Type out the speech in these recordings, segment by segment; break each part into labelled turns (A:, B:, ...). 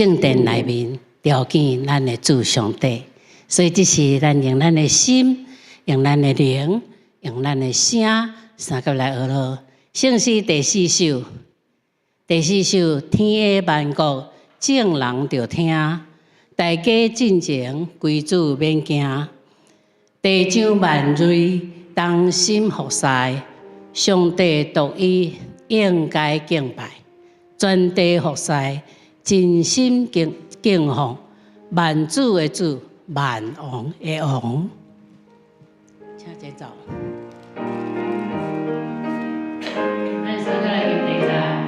A: 聖殿內面朝見咱的主上帝。所以這是咱用咱的心，用咱的靈，用咱的聲，相佮來學咯。聖詩第四首，第四首，天下萬國眾人著聽，大家進前歸主免驚，地上萬類同心服侍，上帝獨一應該敬拜，全地服侍，盡心敬敬奉，萬主的主，萬王的王。請前奏。咱相佮來吟第一節。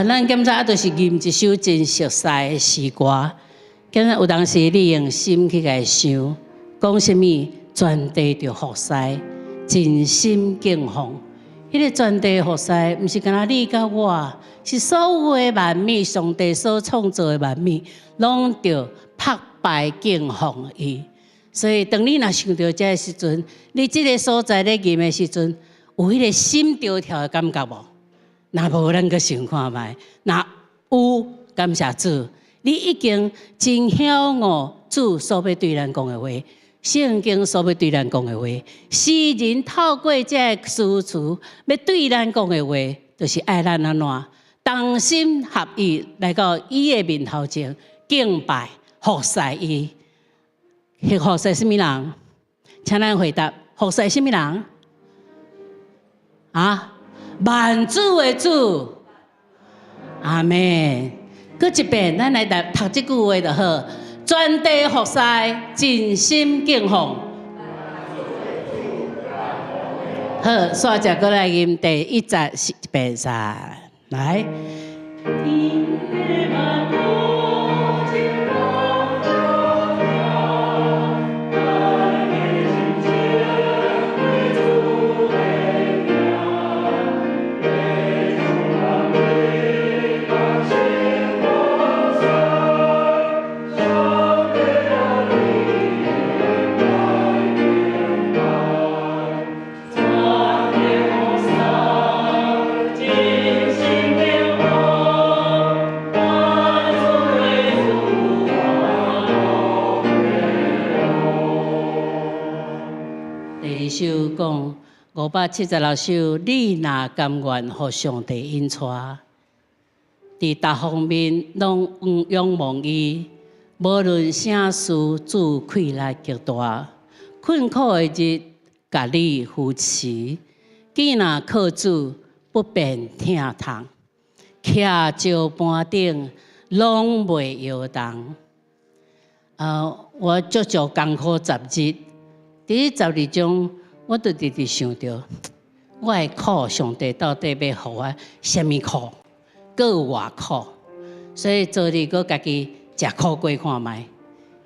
A: 咱感覺啊，就是吟一首真熟悉的詩歌。敢若有當時你用心去共想，講啥物？全地著服侍，盡心敬奉。彼個全地服侍，毋是干焦你佮我，是所有的萬物，上帝所創造的萬物，攏著拍拜敬奉伊。所以，當你若想著這个時陣，你這个所在咧吟的時陣，有彼個心著跳的感覺無？若無，咱閣想看覓；若有，感謝主，你已經真曉悟主所欲對咱講的話，聖經所欲對咱講的話，詩人透過這个詩詞欲對咱講的話，就是愛咱按怎同心合意來到伊的面頭前敬拜服侍伊。服侍啥物人？請咱回答：服侍啥物人？啊？萬主的主，阿們。閣一遍，咱來讀讀這句話就好。全地服侍，盡心敬奉。好，煞只閣來吟第一節一遍三，來。第二首講576首，你若甘願予上帝引帶，佇逐方面攏仰望伊，無論啥事，主氣力極大，困苦的日，共你扶持，囝若靠主不變疼痛，徛石盤頂攏袂搖動。我足足艱苦十日，佇這十日中，我就直直想著，我的苦上帝到底欲予我啥物苦，閣有偌苦？所以昨日閣家己食苦粿看覓，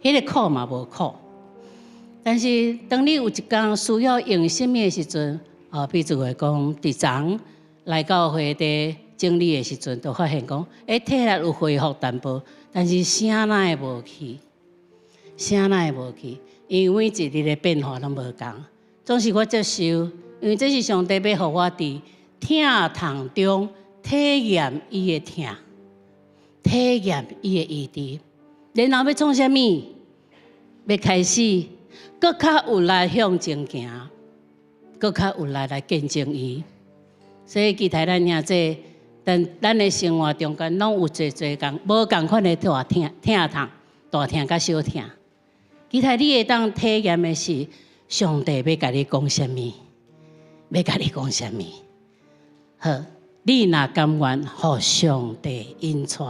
A: 彼個苦嘛無苦。但是當你有一工需要用啥物的時陣，比如話講，佇昨來教會佇整理的時陣，就發現講，體力有恢復淡薄，但是聲哪會無去？聲哪會無去？因為每一日的變化攏無仝。總是我接受，因為這是上帝欲予我佇疼痛中體驗伊的疼，體驗伊的醫治。然後欲創啥物？欲開始閣較有力向前行，閣較有力來見證伊。所以期待咱兄弟，咱咱的生活中間攏有濟濟仝無仝款的大疼疼痛、大疼佮小疼。期待你會當體驗的是上帝欲共你講啥物，欲共你講啥物。好，你若甘願，予上帝引帶。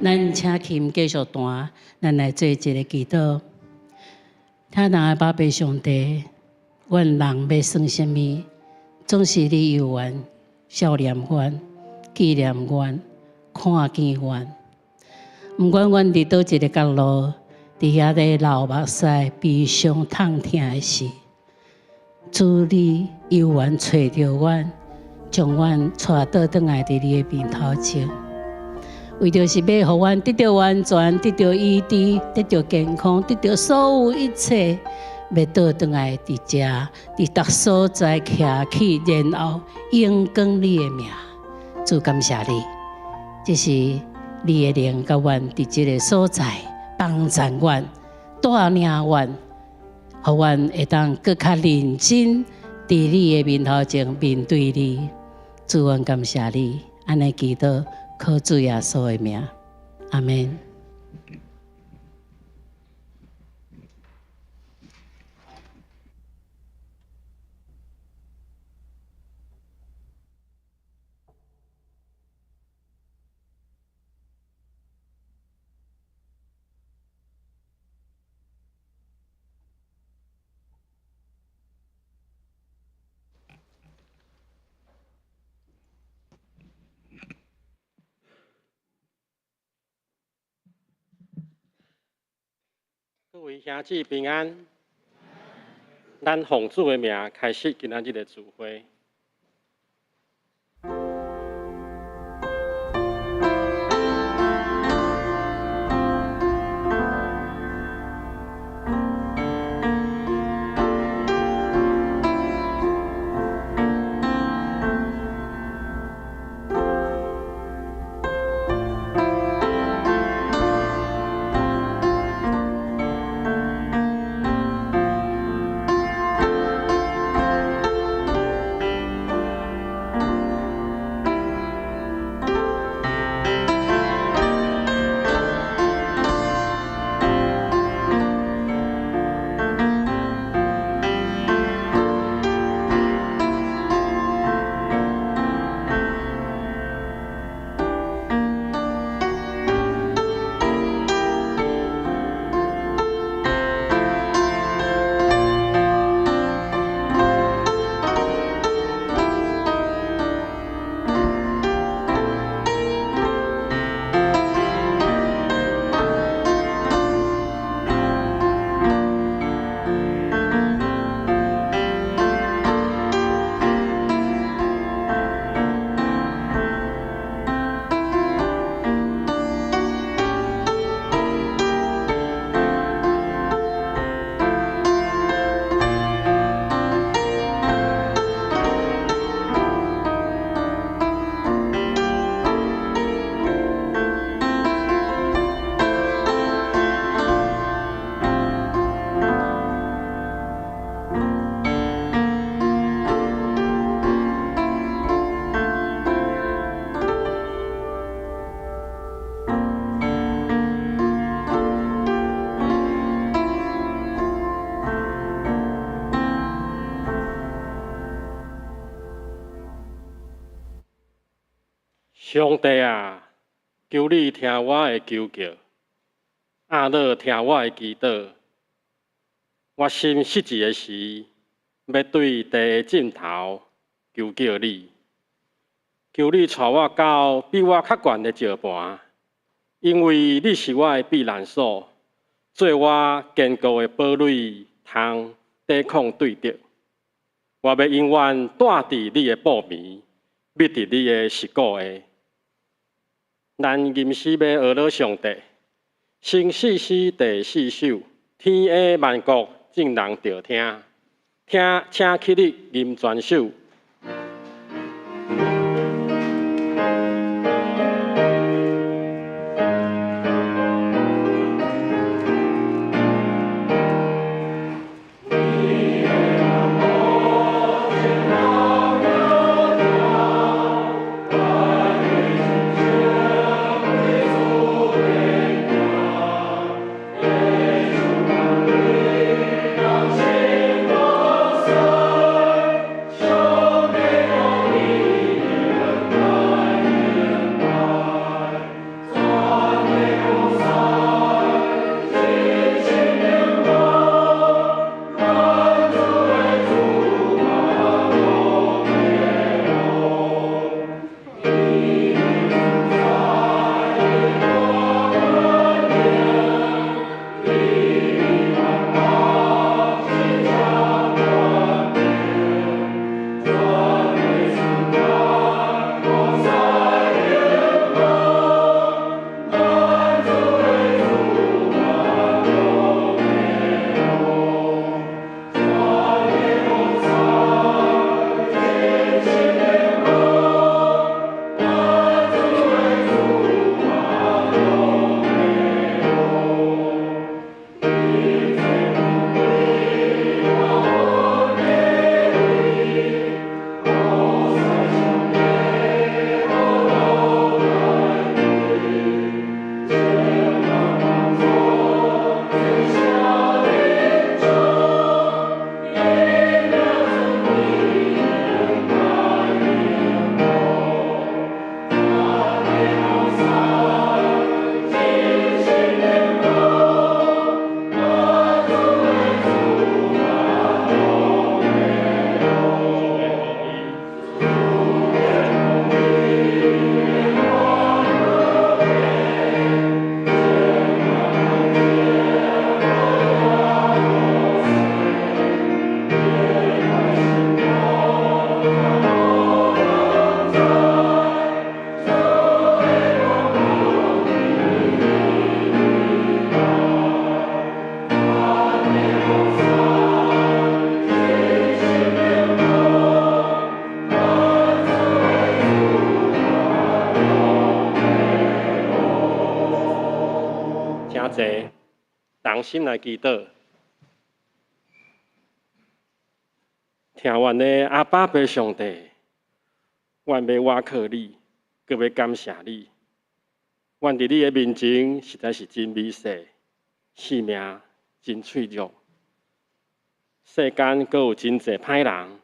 A: 咱請琴繼續彈，咱來做一个祈禱。天父的寶貝上帝，阮人欲算啥物，總是你猶原數念阮、紀念阮、看見阮。毋管阮佇佗一个角落，佇遐咧流目屎、悲傷、痛疼的時，主你猶原揣著阮，將阮帶倒轉來佇你的面頭前。為著是欲予阮得著完全，得著醫治，得著健康，得著所有一切，欲倒轉來佇遮，佇逐所在徛起，然後榮光你的名。主感謝你，這是你的靈佮阮佇這个所在幫助阮、帶領阮，予阮會當閣較認真佇你的面頭前面對你。主，阮感謝你，按呢祈禱。靠主耶穌的名，阿們。
B: 各位兄姊平安，咱奉主的名開始今仔日的聚會。帝啊，求你聽我的求叫，阿樂聽我的祈禱。我心失志的時，欲對地的盡頭求叫你，求你帶我到比我較懸的石盤，因為你是我的避難所，做我堅固的堡壘，通抵抗對敵。我欲永遠住佇你的布眠，覕佇你的實谷下。咱吟詩欲呵咾上帝，聖詩詩第四首，天下萬國眾人著聽，聽請起立吟全首。請坐，同心來祈禱。聽阮的阿爸父上帝，阮欲倚靠你，閣欲感謝你。阮佇你的面前實在是真微細，性命真脆弱。世間閣有真濟歹人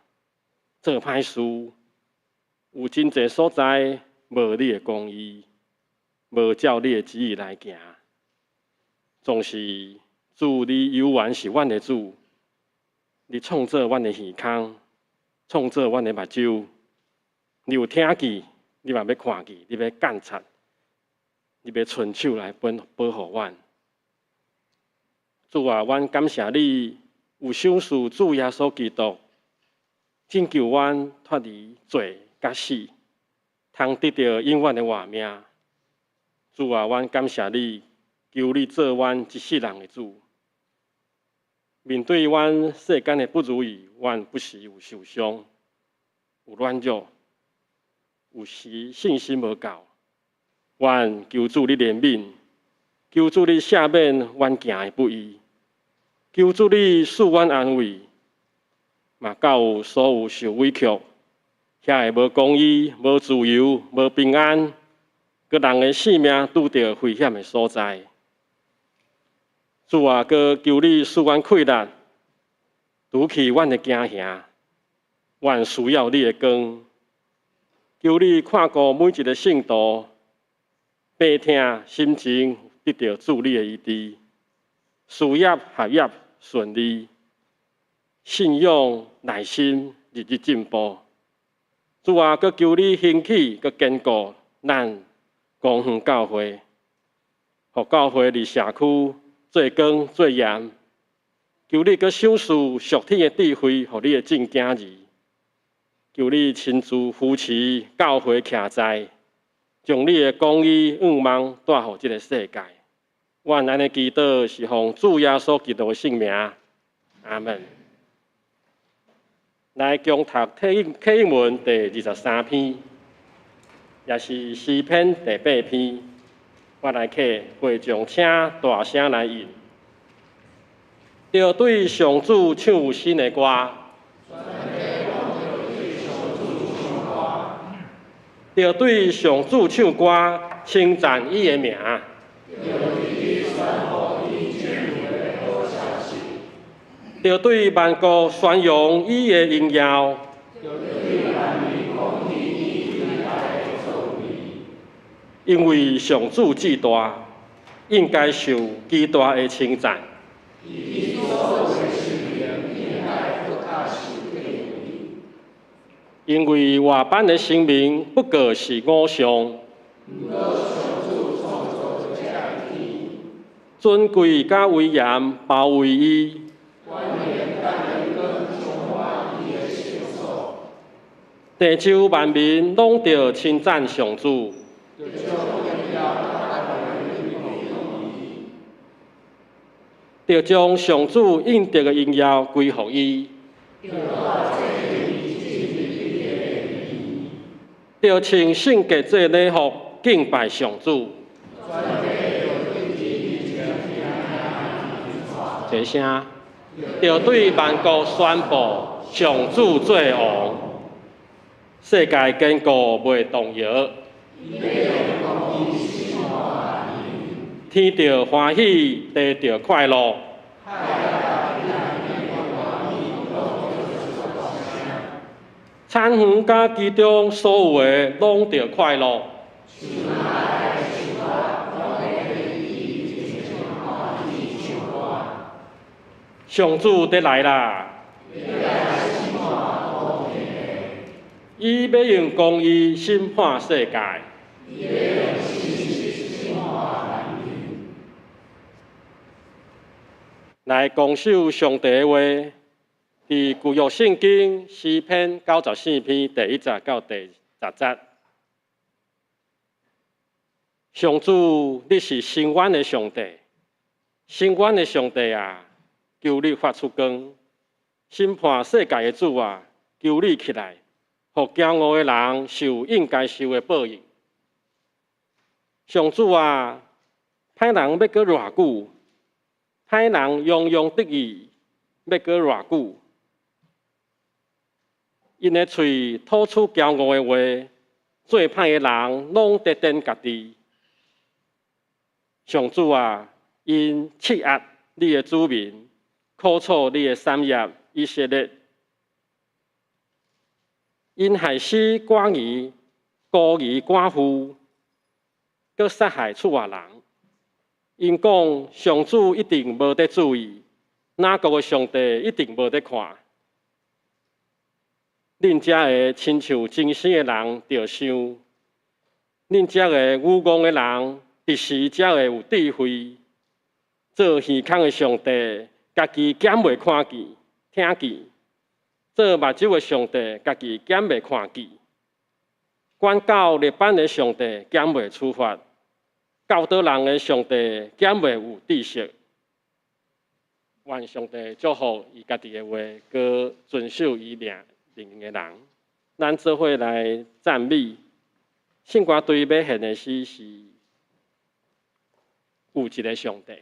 B: 做歹事，有真濟所在無你的公義，無照你的旨意來行。總是主，你猶原是阮的主，你創造阮的耳孔，創造阮的目睭，你有聽見，你嘛欲看見，你欲監察，你欲伸手來保護阮。主啊，阮感謝你有賞賜主耶穌基督，拯救阮脫離罪佮死，通得著永遠的活命。主啊，阮感謝你。求你做阮一世人的主。面對阮世間的不如意，阮不時有受傷，有軟弱，有時信心無夠。阮求主你憐憫，求主你赦免阮行的不義，求主你賜阮安慰，嘛到所有受委屈、遐个無公義、無自由、無平安，閣人的性命拄著危險的所在。主啊，閣求你賜阮氣力，除去阮的驚嚇，阮需要你的光，求你看顧每一个聖徒，病痛心情得著主你的醫治，事業學業順利，信仰耐心日日進步。主啊，閣求你興起，閣堅固咱光遠教會，予教會佇社區做光做鹽。求你閣賞賜屬天的智慧，予你的眾囝兒。求你親自扶持教會徛在，將你的公義向望帶予這个世界。阮按呢祈禱是奉主耶穌基督的聖名，阿門。來恭讀啟應文第23篇，也是詩篇第八篇。我來課會眾請大聲來應。著對上主唱新的歌，著對上主唱歌，稱讚伊的名。著對萬國宣揚伊的榮耀。因為上主至大，應該受極大的稱讚。因為活板的神明不過是偶像，尊貴佮威嚴包圍伊，地洲萬民攏著稱讚上主。著將上主應得的榮耀歸予伊，著穿聖潔做禮服敬拜上主。齊聲，著對萬國宣布上主做王，世界堅固袂動搖。天著歡喜，地著快樂。田園佮其中所有的攏著快樂。上主佇來啦！伊欲用公義審判世界。來恭守上帝的話，佇舊約聖經詩篇94篇第1節到第10節。上主，你是深遠的上帝，深遠的上帝啊！求你發出光，審判世界的主啊！求你起來，予驕傲的人受應該受的報應。上主啊，歹人欲閣偌久？歹人洋洋得意，欲閣偌久？𪜶的喙吐出驕傲的話，做歹的人攏佇顛家己。上主啊，𪜶欺壓你的子民，苦楚你的產業以色列。𪜶害死寡兒、孤兒寡婦，閣殺害厝外人。𪜶講上主一定無佇注意，雅各的上帝一定無佇看。恁才會親像精神的人著想，恁才會愚戇的人，彼時才會有智慧。做耳孔的上帝，家己敢袂看見、聽見；做目睭的上帝，家己敢袂看見；管教列邦的上帝，敢袂處罰；教導人的上帝，敢袂有知識。願上帝祝福伊家己的話，閣遵守伊命令的人。咱做伙來讚美聖歌隊欲獻的詩是有一个上帝。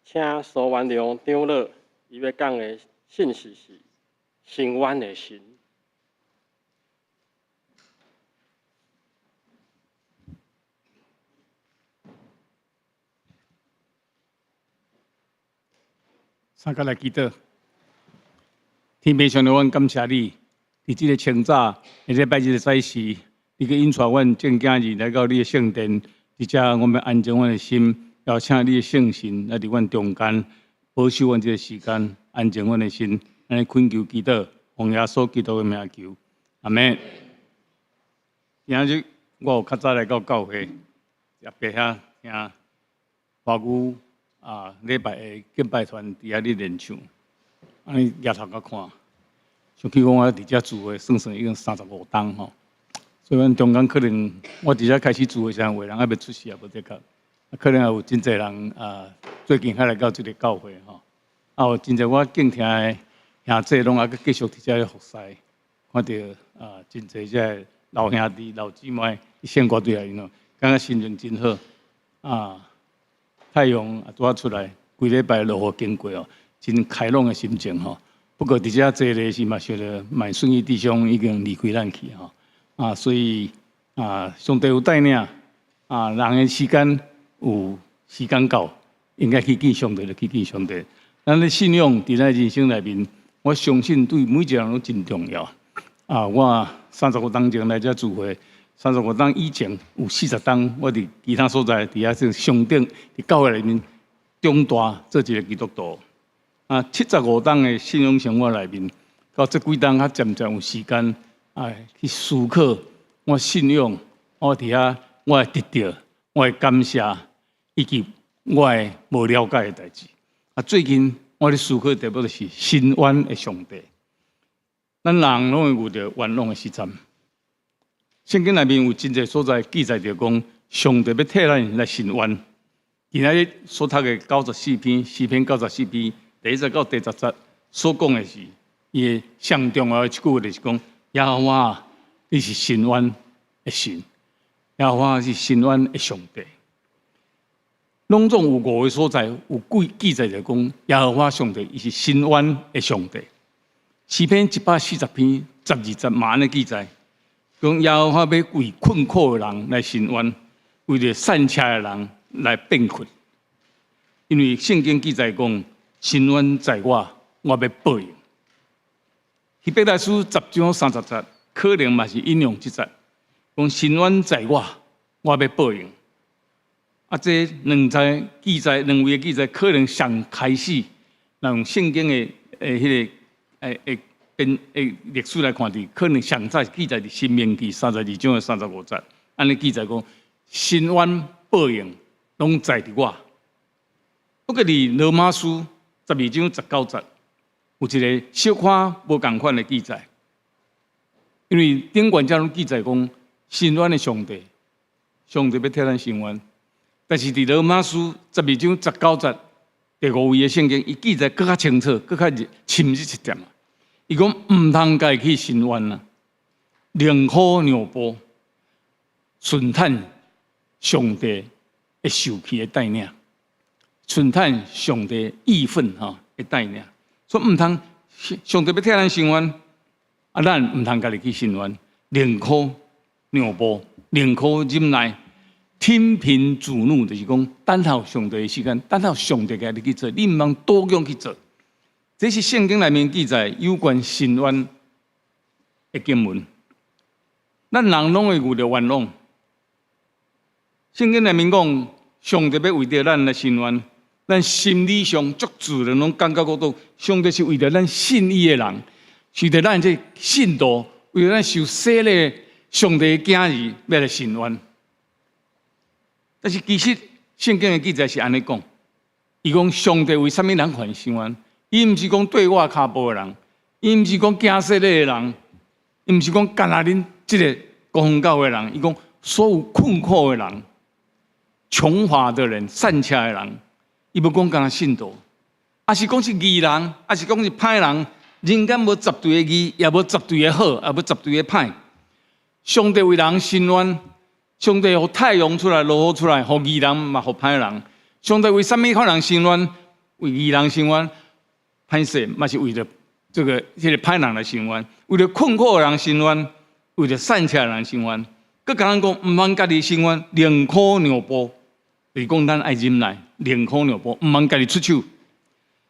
B: 請蘇元良長老，伊欲講的信息是伸冤的神。
C: 三個來祈禱，天父上帝，阮感謝你，佇這個清早，禮拜日的早時，你閣引帶阮眾囝兒來到你的聖殿，佇遮我們安靜阮的心，邀請你的聖神來佇阮中間，保守阮這個時間，安靜阮的心，咱懇求祈禱，奉耶穌基督的名求，阿們。今日我有較早來到教會，特別遐聽華語啊禮拜的敬拜團佇遐咧練唱，按呢舉頭佮看，想起講我佇遮聚會算算已經35冬吼，所以阮中間可能我佇遮開始聚會時陣，有的人猶未出世也無的確，可能也有真濟人啊最近才來到這个教會吼，啊有真濟我敬聽的兄弟攏猶閣繼續佇遮咧服侍，看著啊真濟這个老兄弟老姊妹聖歌隊內面，感覺心情真好啊。太陽也拄仔出來，規禮拜落雨經過哦，真開朗的心情吼。不過佇遮坐咧時嘛，想著麥順義弟兄已經離開咱去吼啊，所以啊，上帝有帶領啊，人的時間有時間到，應該去見上帝就去見上帝。咱的信仰佇咱人生內面，我相信對每一個人攏真重要啊。我35冬前來遮聚會。35冬以前有40冬，我佇其他所在佇遐說上頂佇教會內面長大做一個基督徒。啊，75冬的信仰生活內面，到這幾冬較漸漸有時間啊去思考我信仰，我佇遐我會得著，我會感謝，以及我的無了解的代誌。啊，最近我咧思考的題目就是伸冤的上帝。咱人攏會遇著冤枉的時陣。聖經內面有真濟所在記載著講，上帝欲替咱來伸冤。今仔日所讀的九十四篇，詩篇九十四篇第一節到第十節所講的是，伊的上重要的一句話就是講：耶和華，你是伸冤的神，耶和華是伸冤的上帝。攏總有五個所在有記記載著講，耶和華上帝伊是伸冤的上帝。詩篇140篇12節嘛按呢記載。講耶和華欲為困苦的人來伸冤，為著散赤的人來變困。因為聖經記載講，伸冤在我，我欲報應。希伯來書10章30節，可能嘛是引用這節，講伸冤在我，我欲報應。啊，這兩節記載，兩位的記載，可能上開始，若用聖經的誒彼个誒誒。編的歷史來看，佇可能上早記載佇《申命記》32章的35節，按呢記載講，伸冤報應攏在佇我。不過佇羅馬書12章19節，有一個小可無仝款的記載，因為頂懸遮攏記載講，伸冤的上帝，上帝欲替咱伸冤，但是佇羅馬書十二章十九節第五位的聖經，伊記載閣較清楚，閣較深入一點。伊講毋通家己去伸冤啊，寧可讓步，順趁上帝的受氣的帶領，順趁上帝義憤吼的帶領，所以毋通上帝欲替咱伸冤，啊，咱毋通家己去伸冤，寧可讓步，寧可忍耐，聽憑主怒，就是講等候上帝的時間，等候上帝家己去做，你毋通倒強去做。這是聖經內面記載有關伸冤的經文。咱人攏會遇著冤枉。聖經內面講，上帝欲為著咱來伸冤，咱心理上足自然攏感覺講，上帝是為著咱信伊的人，是為著咱這信徒，為著咱受洗禮上帝的囝兒，欲來伸冤。但是其實聖經的記載是按呢講，伊講上帝為啥物人犯伸冤？伊毋是講對我跤步的人，伊毋是講行洗禮的人，伊毋是講干焦恁這个高雄教會的人，伊講所有困苦的人、窮乏的人、散赤的人，伊無講干焦信徒，抑是講是義人，抑是講是歹人，人間無絕對的義，也無絕對的好，也無絕對的歹。上帝為人伸冤，上帝予太陽出來，落雨出來，予義人嘛，予歹人。上帝為啥物款人伸冤？為義人伸冤，歹勢嘛是為著這個這个歹人來伸冤，為著困苦的人伸冤，為著散赤的人伸冤。閣共咱講，毋通家己伸冤，寧可讓步，就是講咱愛忍耐，寧可讓步，毋通家己出手。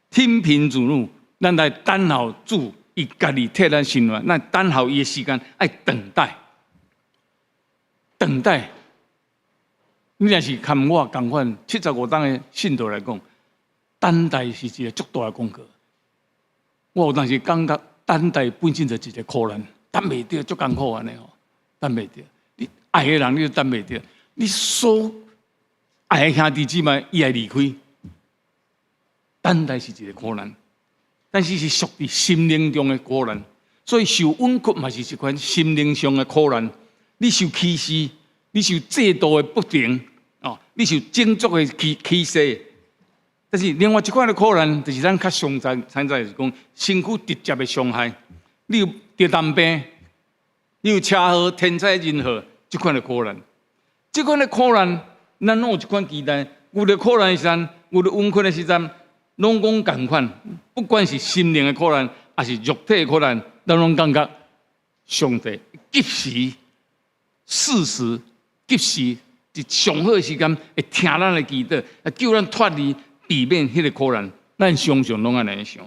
C: 聽憑主怒，咱來等候主，伊家己替咱伸冤，咱等候伊的時間，愛等待，等待。你若是佮我仝款75冬的信徒來講，等待是一个足大的功課。我有當時感覺等待本身就是一個苦難，等袂著足艱苦按呢吼，等袂著。你愛的人你都等袂著，你所愛的兄弟姊妹伊會離開，等待是一個苦難，但是是屬佇心靈中的苦難，所以受委屈嘛是一款心靈上的苦難。你受歧視，你受制度的不平，哦，你受種族的歧視。但是另外一款的苦難，就是咱較常在常在是講身軀直接的傷害。你有得重病，你有車禍、天災人禍，這款的苦難。這款的苦難，咱攏有一款期待。遇著苦難的時陣，遇著委屈的時陣，攏講仝款。不管是心靈的苦難，抑是肉體的苦難，咱攏感覺上帝及時、適時、及時，佇上好的時間會聽咱的祈禱，會救咱脫離、避免彼个苦難。咱常常攏按呢想，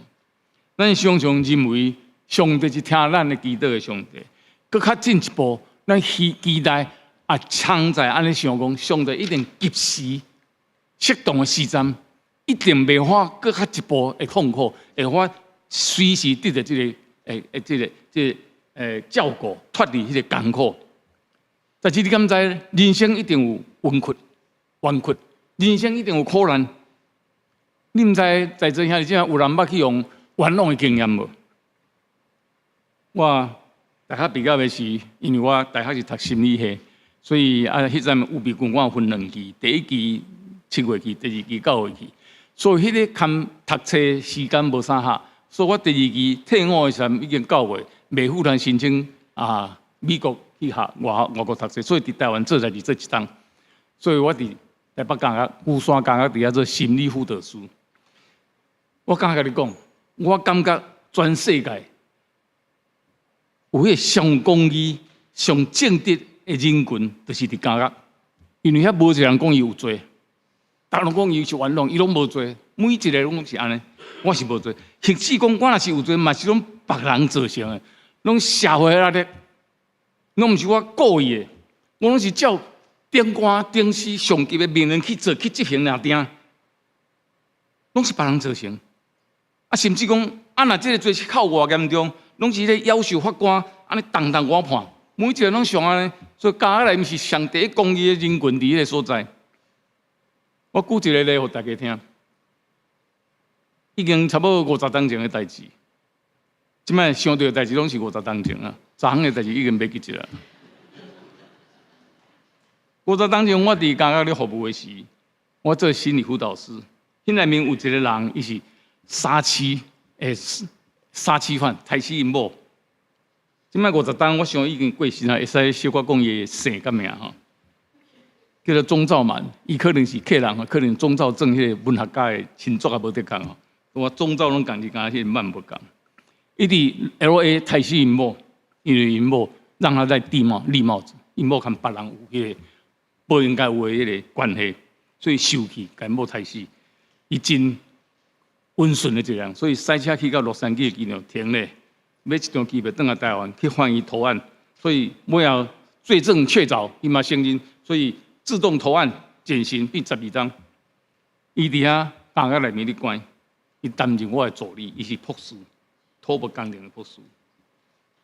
C: 咱常常認為上帝是聽咱的祈禱的上帝。閣較進一步，咱希期待啊，常在按呢想講，上帝一定及時、適當的時間，一定袂予我閣較一步的痛苦，會予我隨時得著這个會會這个這个照顧，脫離彼个艱苦。但是你敢知，人生一定有委屈、冤屈，人生一定有苦難。你毋知在座兄弟姊妹有人捌去予冤枉的經驗無？我大學畢業的時，因為我大學是讀心理系，所以啊，彼陣預備軍我分兩期，第一期7月去，第二期9月去，所以彼个堪讀冊時間無相合，所以我第二期退伍的時陣已經9月，袂赴通申請啊美國去學外國讀冊，所以佇台灣做代誌做一冬，所以我佇台北監獄、龜山監獄佇遐做心理輔導師。我敢共你講，我感覺全世界有彼个上公義、上正直的人群，就是佇監獄，因為遐無一個人講伊有罪，逐家攏講伊是冤枉，伊攏無罪，每一個攏是按呢，我是無罪。或者講我若是有罪，嘛是攏別人造成的，攏社會壓力，攏毋是我故意的，我攏是照長官、頂司、上級的命令去做、去執行爾定，攏是別人造成。啊，甚至講，啊，若這个罪是較偌嚴重，攏是咧要求法官按呢重重我判，每一個攏想按呢，所以監獄內面是上第一公義的人群佇彼个所在。我舉一個例予大家聽，已經差不多50冬前的代誌，這擺想著的代誌攏是五十冬前啊，昨昏的代誌已經袂記得啦。五十冬前我佇監獄咧服務的時，我做心理輔導師，彼內面有一個人，伊是殺妻，殺妻犯，殺死𪜶某。這擺五十冬，我想已經過身啊，會使小可講伊的姓佮名吼，叫做鍾肇滿，伊可能是客人吼，可能鍾肇政彼个文學家的親族也無得仝吼。我鍾肇攏仝，伊敢若彼个滿無仝。伊佇 L.A. 殺死𪜶某，因為𪜶某讓他戴綠帽，綠帽子，𪜶某佮別人有彼个無應該有的彼个關係，所以受氣，共某殺死。伊真溫順的一個人，所以賽車去到洛杉磯的機場停咧，買一張機票轉來台灣去法院投案，所以尾後罪證確鑿，伊嘛承認，所以自動投案減刑變12冬。伊佇遐監獄內面咧關，伊擔任我的助理，伊是博士，土木工程的博士。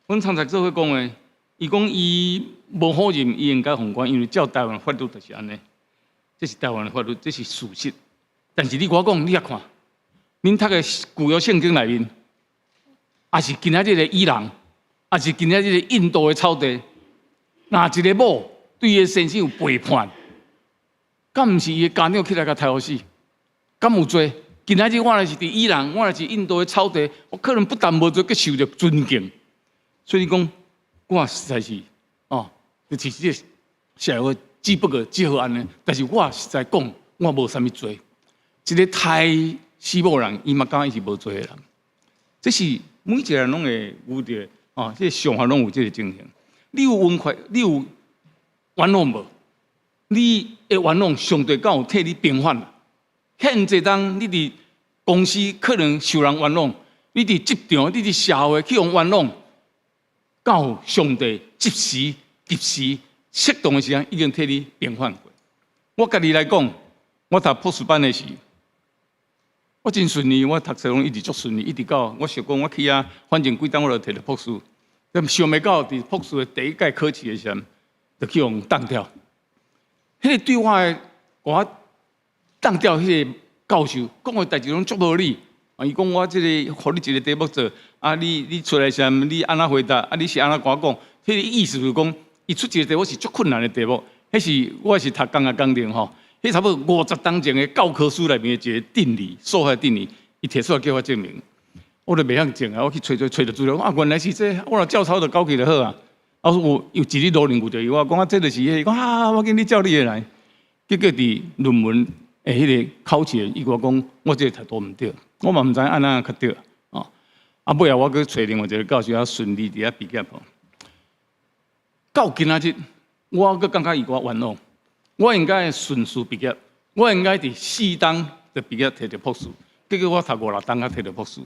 C: 阮常常做伙講的，伊講伊無否認伊應該予關，因為照台灣法律就是按呢，這是台灣的法律，這是事實。但是你我講，你也看，恁讀的舊約聖經內面，抑是今仔日的伊朗，抑是今仔日的印度的草地，若一个某對伊的先生有背叛，敢毋是伊的家長起來共刣予死？敢有罪？今仔日我若是佇伊朗，我若是印度的草地，我可能不但無罪，閣受著尊敬。所以講，我實在是哦，其實這社會只不過只好按呢。但是我實在講，我無啥物罪。一个刣死某人，伊嘛感覺伊是無罪的人。這是每一個人攏會遇著，哦，這個想法攏有這個情形。你有冤屈，你有冤枉無？你的冤枉，上帝敢有替你平反？現這當你佇公司可能受人冤枉，你佇職場，你佇社會去予冤枉，敢有上帝即時、及時、適當的時間已經替你平反過。我家己來講，我讀博士班的時，我真順利，我讀冊攏一直足順利，一直到我想講我去遐，反正幾冬我就提著博士。但想袂到佇博士的第一屆考試的時陣，就去予當掉。彼個對我的我當掉，彼個教授講的代誌攏足無理。啊，伊講我這個予你一個題目做，啊，你出來時陣你按怎回答？啊，你是按怎共我講？彼個意思就是講，伊出一個題目是足困難的題目。彼是我是讀工業工程吼，彼差不多50冬前的教科書內面的一個定理，數學定理，伊提出來叫我證明，我就袂曉證啊！我去揣揣揣著資料，啊，原來是這個，我若照抄就交去就好啊。啊，我有一日路面遇著伊，我講啊，這就是彼個，伊講啊，我見你照你的來。結果佇論文的彼個考試，伊共我講，我這個態度毋對，我嘛毋知按怎較對。哦，啊，尾後我閣揣另外一個教授，啊，順利佇遐畢業吼。到今仔日，我閣感覺伊共我冤枉，我應該順序畢業，我應該佇四冬就畢業提著博士，結果我讀五六冬才提著博士，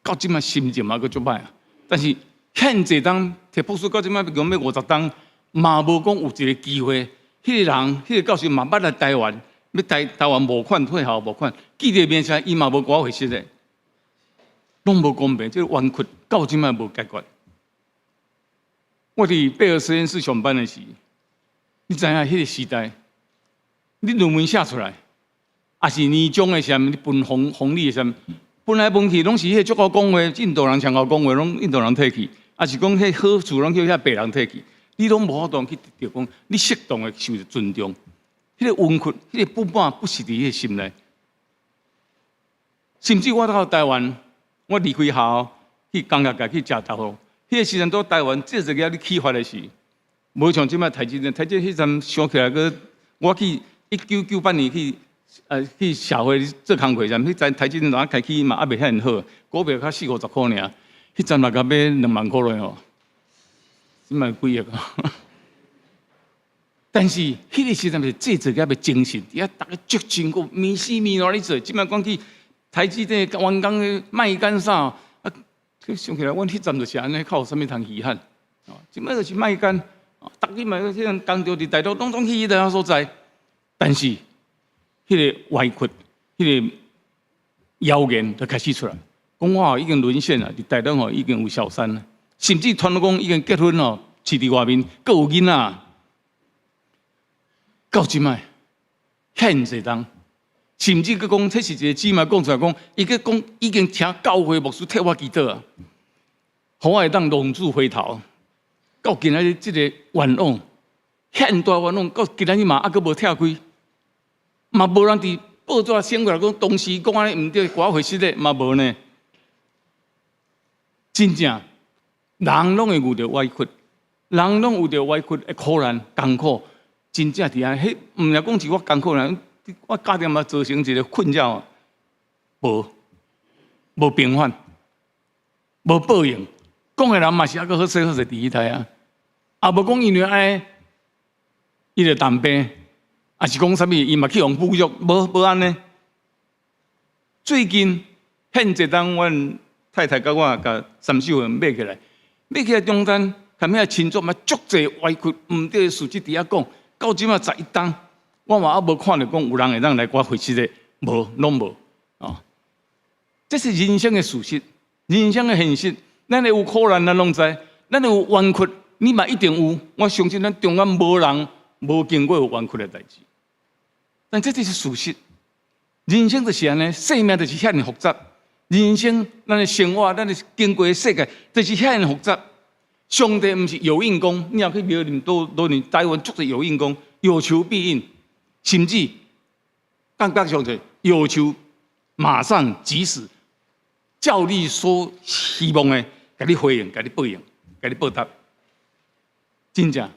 C: 到這擺心情嘛閣足歹啊。但是現這當提博士到這擺講欲50冬，嘛無講有一個機會，彼個人，彼個教授嘛捌來台灣，欲台灣募款退校募款，見著面時伊嘛無共我回信的，攏無公平，這個冤屈到這擺無解決。我佇貝爾實驗室上班的時，你知影彼個時代，你論文寫出來，抑是年終的時陣，你分紅紅利的時陣，分來分去攏是彼個足𠢕講話，印度人上𠢕講話，攏印度人提去，抑是講彼好處攏叫遐白人提去，你攏無法度去得著講，你適當的受著尊重，彼個冤屈，彼個不滿不是佇彼個心內。甚至我到台灣，我離開學校去工業界去食豆腐，彼個時陣佇台灣製造業咧起發的時，無像這擺台積電，台積電彼陣想起來閣，我去1998年去社會做工課時，彼陣台積電剛開始嘛猶未遐爾好，股票較四五十箍爾，彼陣嘛共買2萬箍落吼，這擺幾億啊！但是彼個時陣是製造業的精神，佇遐逐家足辛苦，暝死暝賴咧做。這擺講起台積電員工賣肝啥，啊，想起來，阮彼陣就是按呢，較有啥物通稀罕？哦，這擺就是賣肝，逐日嘛，彼陣工廠佇大陸攏總去彼個所在，但是彼個歪曲，彼個謠言就開始出來，講我已經淪陷啦，佇大陸吼已經有小三，甚至傳講已經結婚吼，飼佇外面，閣有囡仔。到這擺，現世當，甚至閣講，這是一個姊妹講出來講，伊閣講已經請教會牧師替我祈禱啊，予我會當浪子回頭。到今仔日這個冤枉，遐大冤枉，到今仔日嘛猶閣無拆開，嘛無人佇報紙醒過來講，當時講按呢毋對，共我回實的嘛無呢。真正人攏會遇著委屈，人攏有著委屈的苦難艱苦。真正佇遐，彼毋是講是我艱苦啦，我家庭嘛造成一個困擾，無平反，無報應，講的人嘛是猶閣好勢好勢佇彼台啊，也無講因為按呢，伊就重病，抑是講啥物，伊嘛去予侮辱，無按呢。最近現這當，阮太太佮我共三手買起來，買起來中間，含遐親族嘛足濟歪曲毋對的事實佇遐講。到這馬11冬，我嘛猶無看著講有人會當來共我回實的，無，攏無，哦。這是人生的事實，人生的現實。咱會有苦難，咱攏知；咱會有冤屈，你嘛一定有。我相信咱中間無人無經過有冤屈的代誌。但這就是事實。人生就是按呢，生命就是遐爾複雜。人生，咱的生活，咱的經過的世界，就是遐爾複雜。上帝毋是有應公，你若去廟裡都都年台灣足濟有應公，有求必應，甚至感覺上帝有求馬上即時，照你所希望的，共你回應，共你報應，共你報答。真正，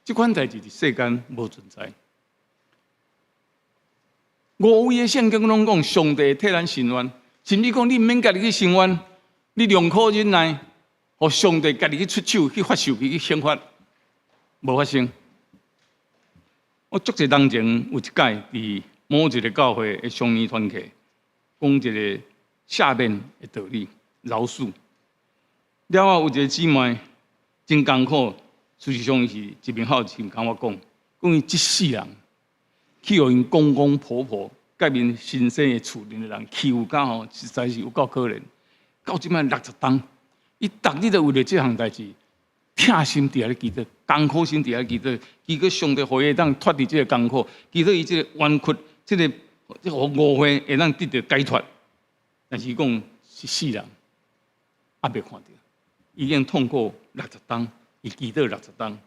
C: 這款代誌佇世間無存在。五位的聖經攏講上帝會替咱伸冤，甚至講你毋免家己去伸冤，你良苦忍耐，予上帝家己去出手去發授去去懲罰，無發生。我足濟當前有一擺佇某一個教會的雙年團契，講一個赦免的道理，饒恕。了後有一個姊妹真艱苦，事實上伊是一面好心共我講，講伊這世人去予𪜶公公婆婆佮𪜶先生的厝裡的人欺負甲吼，實在是有夠可憐。到這擺60冬，伊逐日都為著這項代誌，疼心佇遐咧祈禱，艱苦心佇遐祈禱，祈禱上帝予伊會當脫離這個艱苦，祈禱伊這個冤屈，這個誤會會當得到解脫。但是伊講一世人猶未看著，已經痛苦六十冬，伊祈禱六十冬，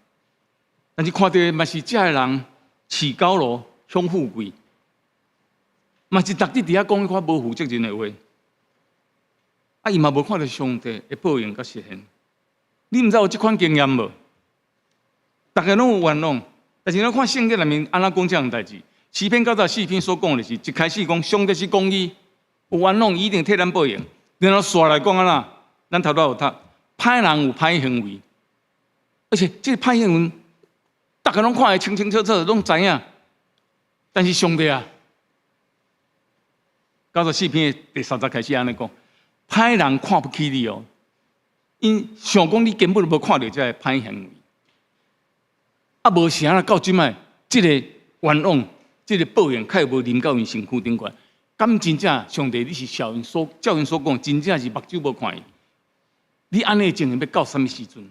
C: 但是看著嘛是這个人飼高樓享富貴，嘛是逐日佇遐講彼款無負責任的話，啊，伊嘛無看著上帝的報應佮實現。你毋知有這款經驗無？逐家攏有冤枉，但是咱看聖經內面按怎講這項代誌？詩篇94篇所講的是，一開始講上帝是公義，有冤枉伊一定替咱報應。然後紲來講按怎？咱頭拄有讀，歹人有歹行為，而且這個歹行為，逐家攏看得清清楚楚，攏知影。但是上帝啊，94篇第三節開始按呢講，歹人看不起你哦，𪜶想講你根本無看著這個歹行為，啊無是按怎到這擺，這個冤枉，這個報應，較會無臨到𪜶身軀頂懸。敢真正上帝，你是照𪜶所講，真正是目睭無看伊。你按呢情形欲到啥物時陣？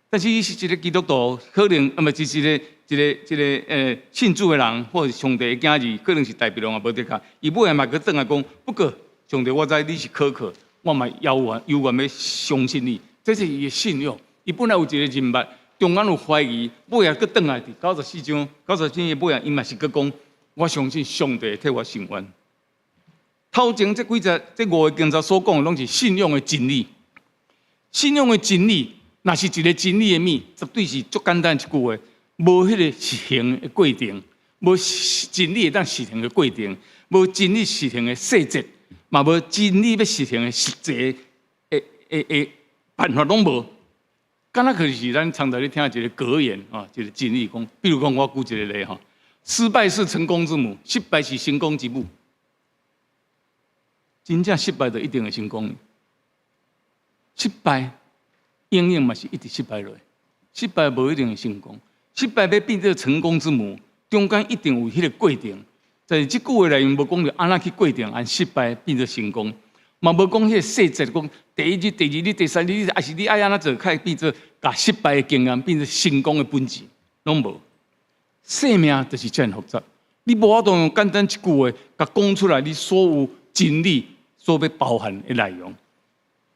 C: 但是伊是一個基督徒，可能啊，毋是一個信主的人，或者上帝的囝兒，可能是大別人也無的確。伊尾仔嘛閣轉來講，不過上帝，我知你是可靠，我嘛猶原欲相信你。這是伊的信仰。伊本來有一個認捌，中間有懷疑，尾仔閣轉來佇94章，94的尾仔，伊嘛是閣講，我相信上帝會替我伸冤。頭前這幾節，這五個經節所講的，攏是信仰的真理。信仰的真理，若是一個真理的物，絕對是足簡單一句話，無彼個實行的過程，無真理會當實行的過程，無真理實行的細節，嘛無真理欲實行的實際的辦法攏無。敢若可是咱常常咧聽一個格言啊，一個真理講，比如講我舉一個例吼，失敗是成功之母，失敗是成功之母。真正失敗就一定會成功。失敗永遠嘛是一直失敗落去，失敗無一定會成功。失敗欲變做成功之母，中間一定有彼個過程。在這句話內面無講著按怎去過程，按失敗變做成功，嘛無講彼個細節，講第一日、第二日、第三日，抑是你愛按怎做，較會變做共失敗的經驗變做成功的本錢，攏無。生命就是遮爾複雜，你無法度用簡單一句話，共講出來，你所有真理所欲包含的內容。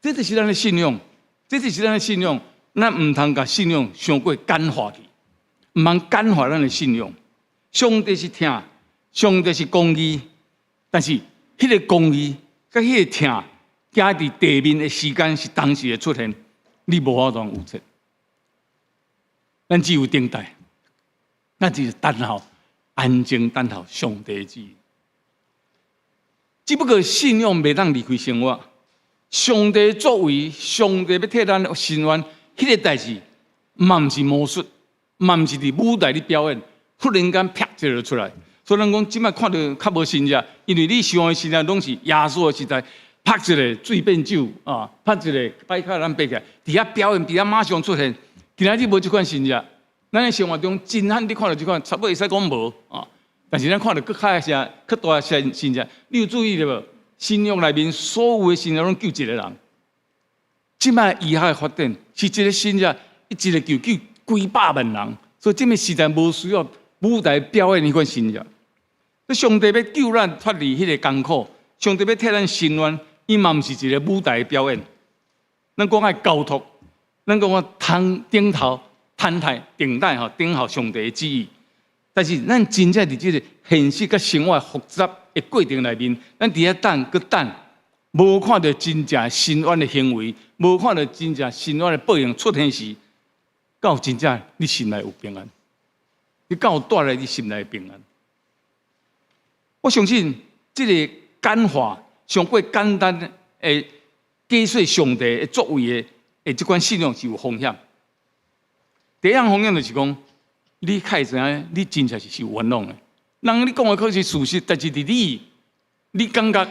C: 這就是咱的信仰，這就是咱的信仰。咱毋通共信仰傷過簡化去，毋通簡化咱的信仰。上帝是疼，上帝是公義，但是彼個公義佮彼個疼，行佇地面的時間是同時會出現，你無法度預測。咱只有等待，咱只是等候，安靜等候上帝的旨意。只不過信仰袂當離開生活。上帝作為，上帝欲替咱伸冤，彼個代誌嘛毋是魔術，嘛毋是佇舞台咧表演，忽然間啪一個出來。所以咱講這擺看著較無神跡，因為你想的神跡攏是耶穌的時代，拍一個水變酒啊，拍一個擺較咱爬起來，佇遐表演，佇遐馬上出現。今仔日無這款神跡，咱的生活中真罕你看著這款，差不多會使講無啊。但是咱看著閣較啥，較大的神跡，你有注意著無？新約內面所有的神跡攏救一個人。這擺醫學的發展是一個神跡，一個救救幾百萬人，所以這個時代無需要舞台表演彼款神跡。上帝欲救咱脫離彼個艱苦，上帝欲替咱伸冤，伊嘛毋是一個舞台表演。咱講愛交託，咱講愛通頂頭攤台等待吼，等候上帝的旨意。但是咱真正佇這個現實佮生活複雜的過程內面，咱佇遐等閣等，無看著真正伸冤的行為，無看著真正伸冤的報應出現時，敢有真正你心內有平安？你敢有帶來你心內的平安？我相信這个簡化上過簡單的解說上帝的作為的這款信仰是有風險。第一項風險就是講，你較會知影，你真正是受冤枉的。人你講的可是事實，但是佇你，你感覺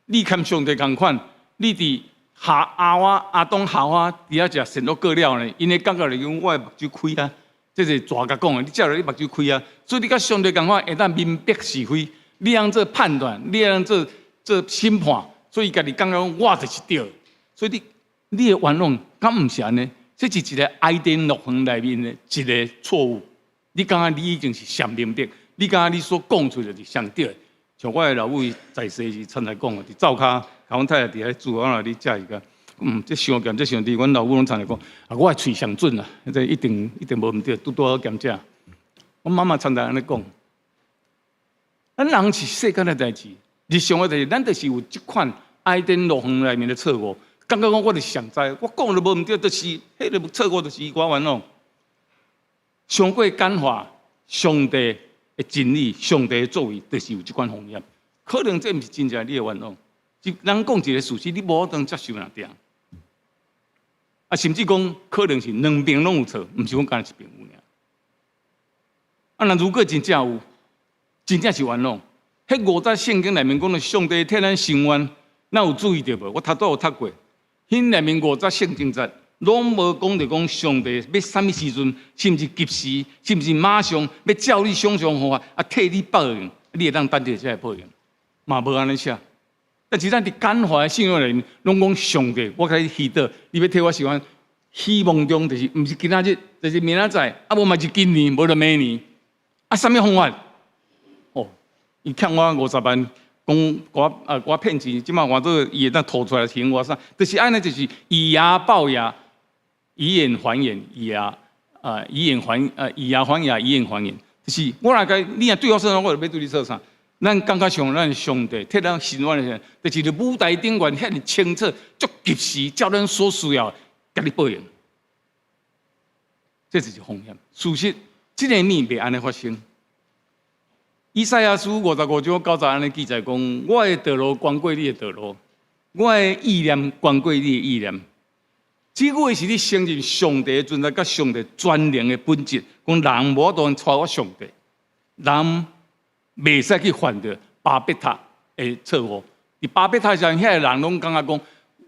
C: 你佮上帝仝款，你佇夏亞娃、亞當夏娃佇遐食善惡果了呢，𪜶的感覺就講我的目睭開啊，這是蛇共講的，你食落你目睭開啊，所以你佮上帝仝款會當明白是非，你通做判斷，你通做審判，所以家己感覺講我就是對的，所以你的冤枉敢毋是按呢？這是一个伊甸樂園內面的一个錯誤。你感覺你已經是上明白，你感覺你所講出來是上對的。像我的老母在世時常來講的，佇灶跤，共阮太太佇遐煮，我來咧食伊個，這傷鹹，這傷甜，阮老母攏常來講，啊，我的喙上準啊，這一定一定無毋對，拄拄好鹹食。阮媽媽常常按呢講，咱人是世間的代誌，日常的代誌，咱就是有這款伊甸樂園內面的錯誤，感覺講我就是上知，我講都無毋對，就是彼个錯誤，就是我冤枉。上過簡化上帝的真理，上帝的作為，就是有這款風險。可能這毋是真正你的冤枉，就人講一个事實，你無法度接受若對。啊，甚至講可能是兩邊攏有錯，毋是講干焦一邊有爾。啊，若如果真正有，真正是冤枉，彼五節聖經內面講的上帝替咱伸冤，咱有注意著無？我頭拄有讀過，彼內面五節聖經節，攏無講著講上帝欲啥物時陣，是毋是及時，是毋是馬上欲照你想像方法啊，替你報應，你會當等著這个報應，嘛無按呢寫。但是咱佇簡化的信仰內面，攏講上帝，我共你祈禱，你欲替我伸冤，希望中就是毋是今仔日，就是明仔載，啊無嘛是今年，無就明年，啊啥物方法？哦，伊欠我50萬，講我啊我騙錢，這馬換做伊會當吐出來還我啥？就是按呢，就是以牙報牙，以眼還眼，以牙還牙，以眼還眼，就是我若共你若對我說啥，我就欲對你說啥。咱感覺上，咱上帝替咱伸冤的時陣，就是佇舞台頂懸遐爾清楚、足及時，照咱所需要，共你報應。這就是風險。事實，這个物袂按呢發生。以賽亞書55章9節按呢記載講：我的道路懸過你的道路，我的意念懸過你的意念。這句話是咧承認上帝的存在，佮上帝全能的本質。講人無法度超越上帝，人袂使去犯著巴別塔的錯誤。佇巴別塔上，遐个人攏感覺講，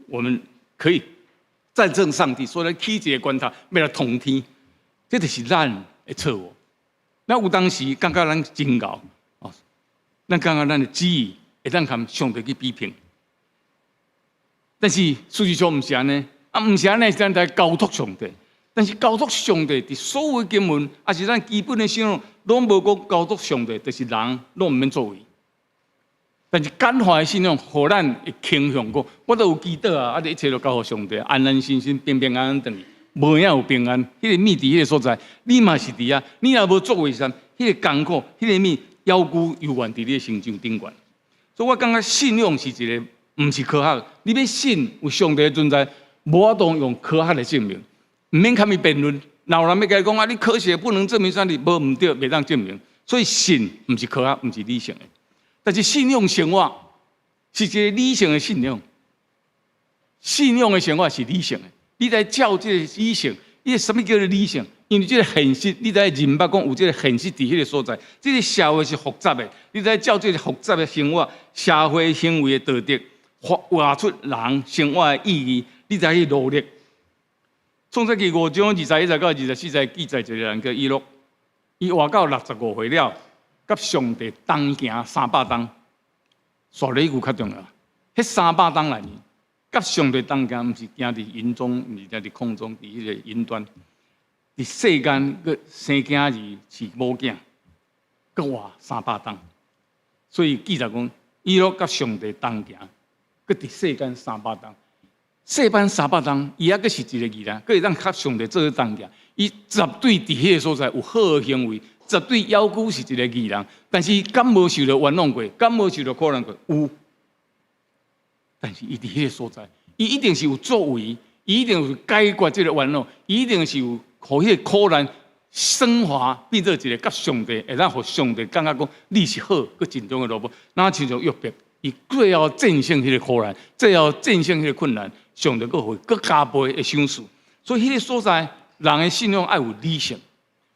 C: 我們可以戰勝上帝，所以起一个懸塔，欲來通天。這就是咱的錯誤。咱有當時感覺咱真𠢕哦，咱感覺咱的旨意會當共上帝去比拼。但是事實上毋是按呢，啊，毋是按呢，是咱來交託上帝。但是交託上帝，佇所有經文，抑是咱基本的信仰，攏無講交託上帝，就是人攏毋免作為。但是簡化的信仰，予咱會傾向講，我都有祈禱啊，啊，一切都交予上帝，安安心心、平平安安轉去，無影有平安。彼個物佇彼个所在，你嘛是佇遐，你若無作為時，彼个艱苦，彼个物猶舊猶原佇你的身上頂懸。所以我感覺信仰是一个，毋是科學。你欲信有上帝的存在，無法度用科學來證明，毋免共伊辯論。若有人欲共你講啊，你科學不能證明啥物，無毋對，袂當證明。所以信毋是科學，毋是理性的。但是信仰生活是一个理性的信仰，信仰的生活是理性的。你來照這个理性，伊啥物叫做理性？因為這个現實，你知認捌講有這个現實佇彼个所在，這个社會是複雜的，你知照這个複雜的生活、社會行為的道德，活出人生活的意義，你才去努力。創世記5章21節到24節記載一个人叫以諾，伊活到65歲了，佮上帝同行300冬。煞咧一句較重要，彼三百冬內面，佮上帝同行，毋是行佇雲中，毋是行佇空中，佇彼个雲端，佇世間閣生囝兒飼某囝，閣活三百冬。所以記載講，以諾佮上帝同行，閣佇世間三百冬。世間三百冬，伊猶閣是一个義人，閣會當佮上帝做伙同行。伊絕對佇彼个所在有好的行為，絕對猶舊是一个義人。但是敢無受著冤枉過？敢無受著苦難過？有。但是伊佇彼个所在，伊一定是有作為，伊一定有解決這个冤枉，伊一定是有予彼个苦難升華變做一个佮上帝會當予上帝感覺講你是好，閣盡忠的奴僕。若親像約伯，伊最後戰勝彼个苦難，最後戰勝彼个困難，上帝閣予伊閣加倍的賞賜。所以彼个所在，人的信仰愛有理性。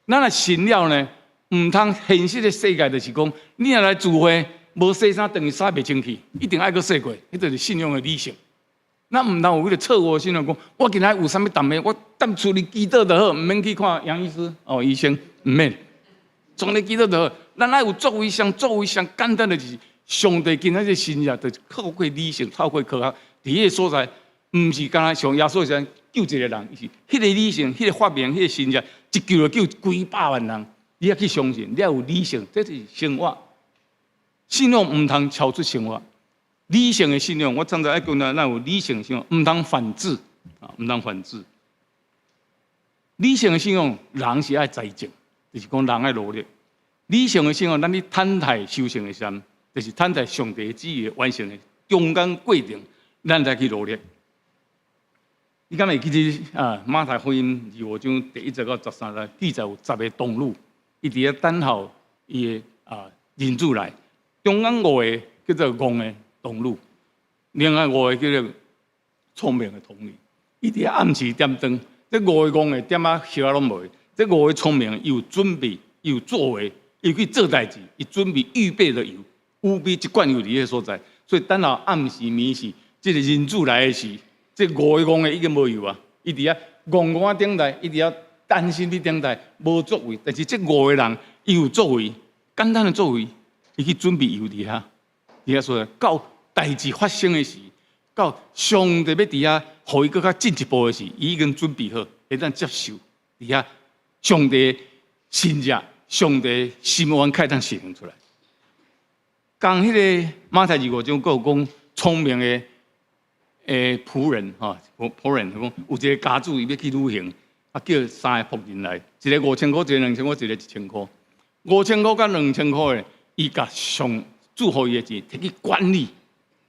C: 咱若信了呢，毋通現實的世界就是講，你若來聚會無洗衫，轉去衫袂清氣，一定愛閣洗過，彼就是信仰的理性。咱毋通有彼个錯誤的信仰，講我今仔有啥物淡的，我踮厝裡祈禱就好，毋免去看楊醫師哦，醫生毋免，創咧祈禱就好。咱愛有作為上作為上簡單的就是上帝今仔這神蹟，就是透過理性，透過科學，佇彼个所在，毋是干焦像耶穌時陣救一个人，伊是彼个理性、彼个發明、彼个神蹟，一救就救幾百萬人。你愛去相信，你愛有理性，這是生活。信仰毋通超出生活。理性的信仰，我常常愛講咱有理性信仰，毋通反智啊，毋通反智。理性的信仰，人是愛栽種，就是講人愛努力。理性的信仰，咱咧等待收成的時陣，就是等待上帝旨意完成的中間過程，咱才去努力。你敢會記得啊？馬太福音25章第1節到13節記載有十个童女，伊佇遐等候伊的人子來。中間五个叫做戇的童女，另外五个叫做聰明的童女。伊佇遐暗時點燈，這五个戇的點啊燒啊攏無。這五个聰明的，伊有準備，伊有作為，伊去做代誌，伊準備預備的油，預備一罐油佇彼个所在。所以等候暗時暝時，這个人子來的時，這五个戇的已經無油啊！伊佇遐戇戇仔等待，伊佇遐擔心去等待，無作為。但是這五个人，伊有作為，簡單的作為，伊去準備油佇遐，佇遐所在，到代誌發生的時，到上帝欲佇遐，予伊閣較進一步的時，伊已經準備好，會當接受佇遐上帝神蹟，上帝心願開當實現出來。講彼个馬太二五章，閣有講聰明的僕人吼，僕人講有一个家主伊欲去旅行，啊叫三个僕人來，一个5000箍，一个2000箍，一个一千箍。五千箍佮兩千箍的，伊共上主予伊的錢，摕去管理，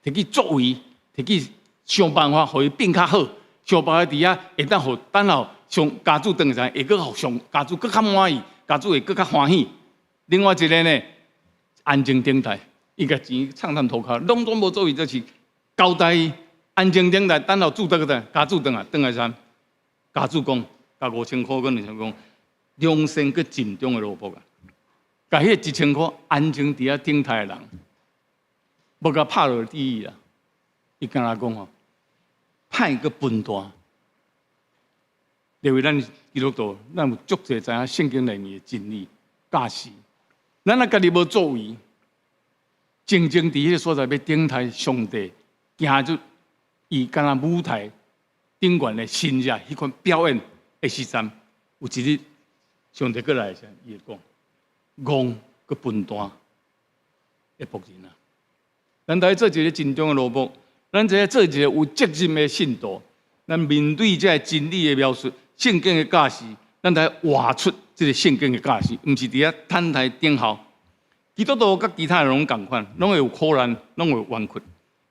C: 摕去作為，摕去想辦法，予伊變較好，想辦法佇遐會當予等候上家主轉來，會閣予上家主閣較滿意，家主會閣較歡喜。另外一个呢，安靜等待，伊共錢藏襖塗跤，攏總無作為，就是交代伊安靜等待，等候主轉來，家主轉來，轉來啥？家主講，共五千箍佮兩千講，良善閣盡忠的奴僕啊，共彼个一千箍安靜佇遐等待的人，無共拍落地獄啦。伊敢若講吼，歹閣笨蛋。認為咱基督徒，咱有足濟知影聖經內面的真理教示，咱若家己無作為，靜靜佇彼个所在欲等待上帝行出伊敢若舞台頂懸的神蹟彼款表演的時陣，有一日上帝閣來的時陣，伊會講戇閣笨蛋的僕人啊！咱來做一個盡忠的奴僕，咱這做一個有責任的信徒，咱面對這个真理的描述、聖經的教示，咱來活出這个聖經的教示，毋是佇遐等待等候。基督徒佮其他人攏仝款，攏會有苦難，攏會有冤屈。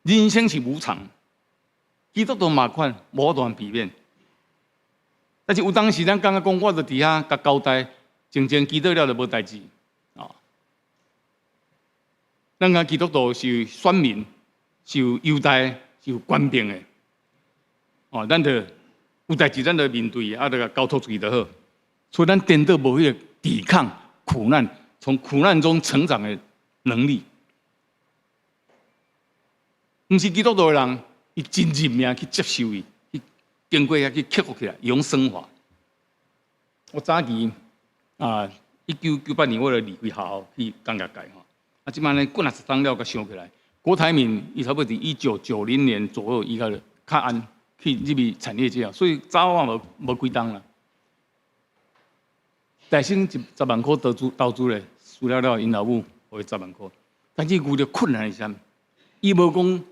C: 人生是無常，基督徒嘛款，無法度避免。但是有當時咱感覺講，我就佇遐共交代，靜靜祈禱了就無代誌。啊，咱講基督徒是選民，是有優待，是有權柄的。哦，咱就有代誌，咱就面對，啊，就共交託出去就好。所以咱顛倒無彼个抵抗苦難，從苦難中成長的能力。毋是基督徒的人，伊真認命去接受伊，去經過遐去克服起來，用升華。我早期啊，1998年我就離開學校去工業界吼，啊，這擺呢幾若十冬了，閣想起來，郭台銘伊差不多佇1990年左右，伊較較晚去入去產業界，所以早晚無幾冬啦。台新10萬箍投資咧，輸了了，𪜶老母予伊十萬箍，但是遇著困難是啥？伊無講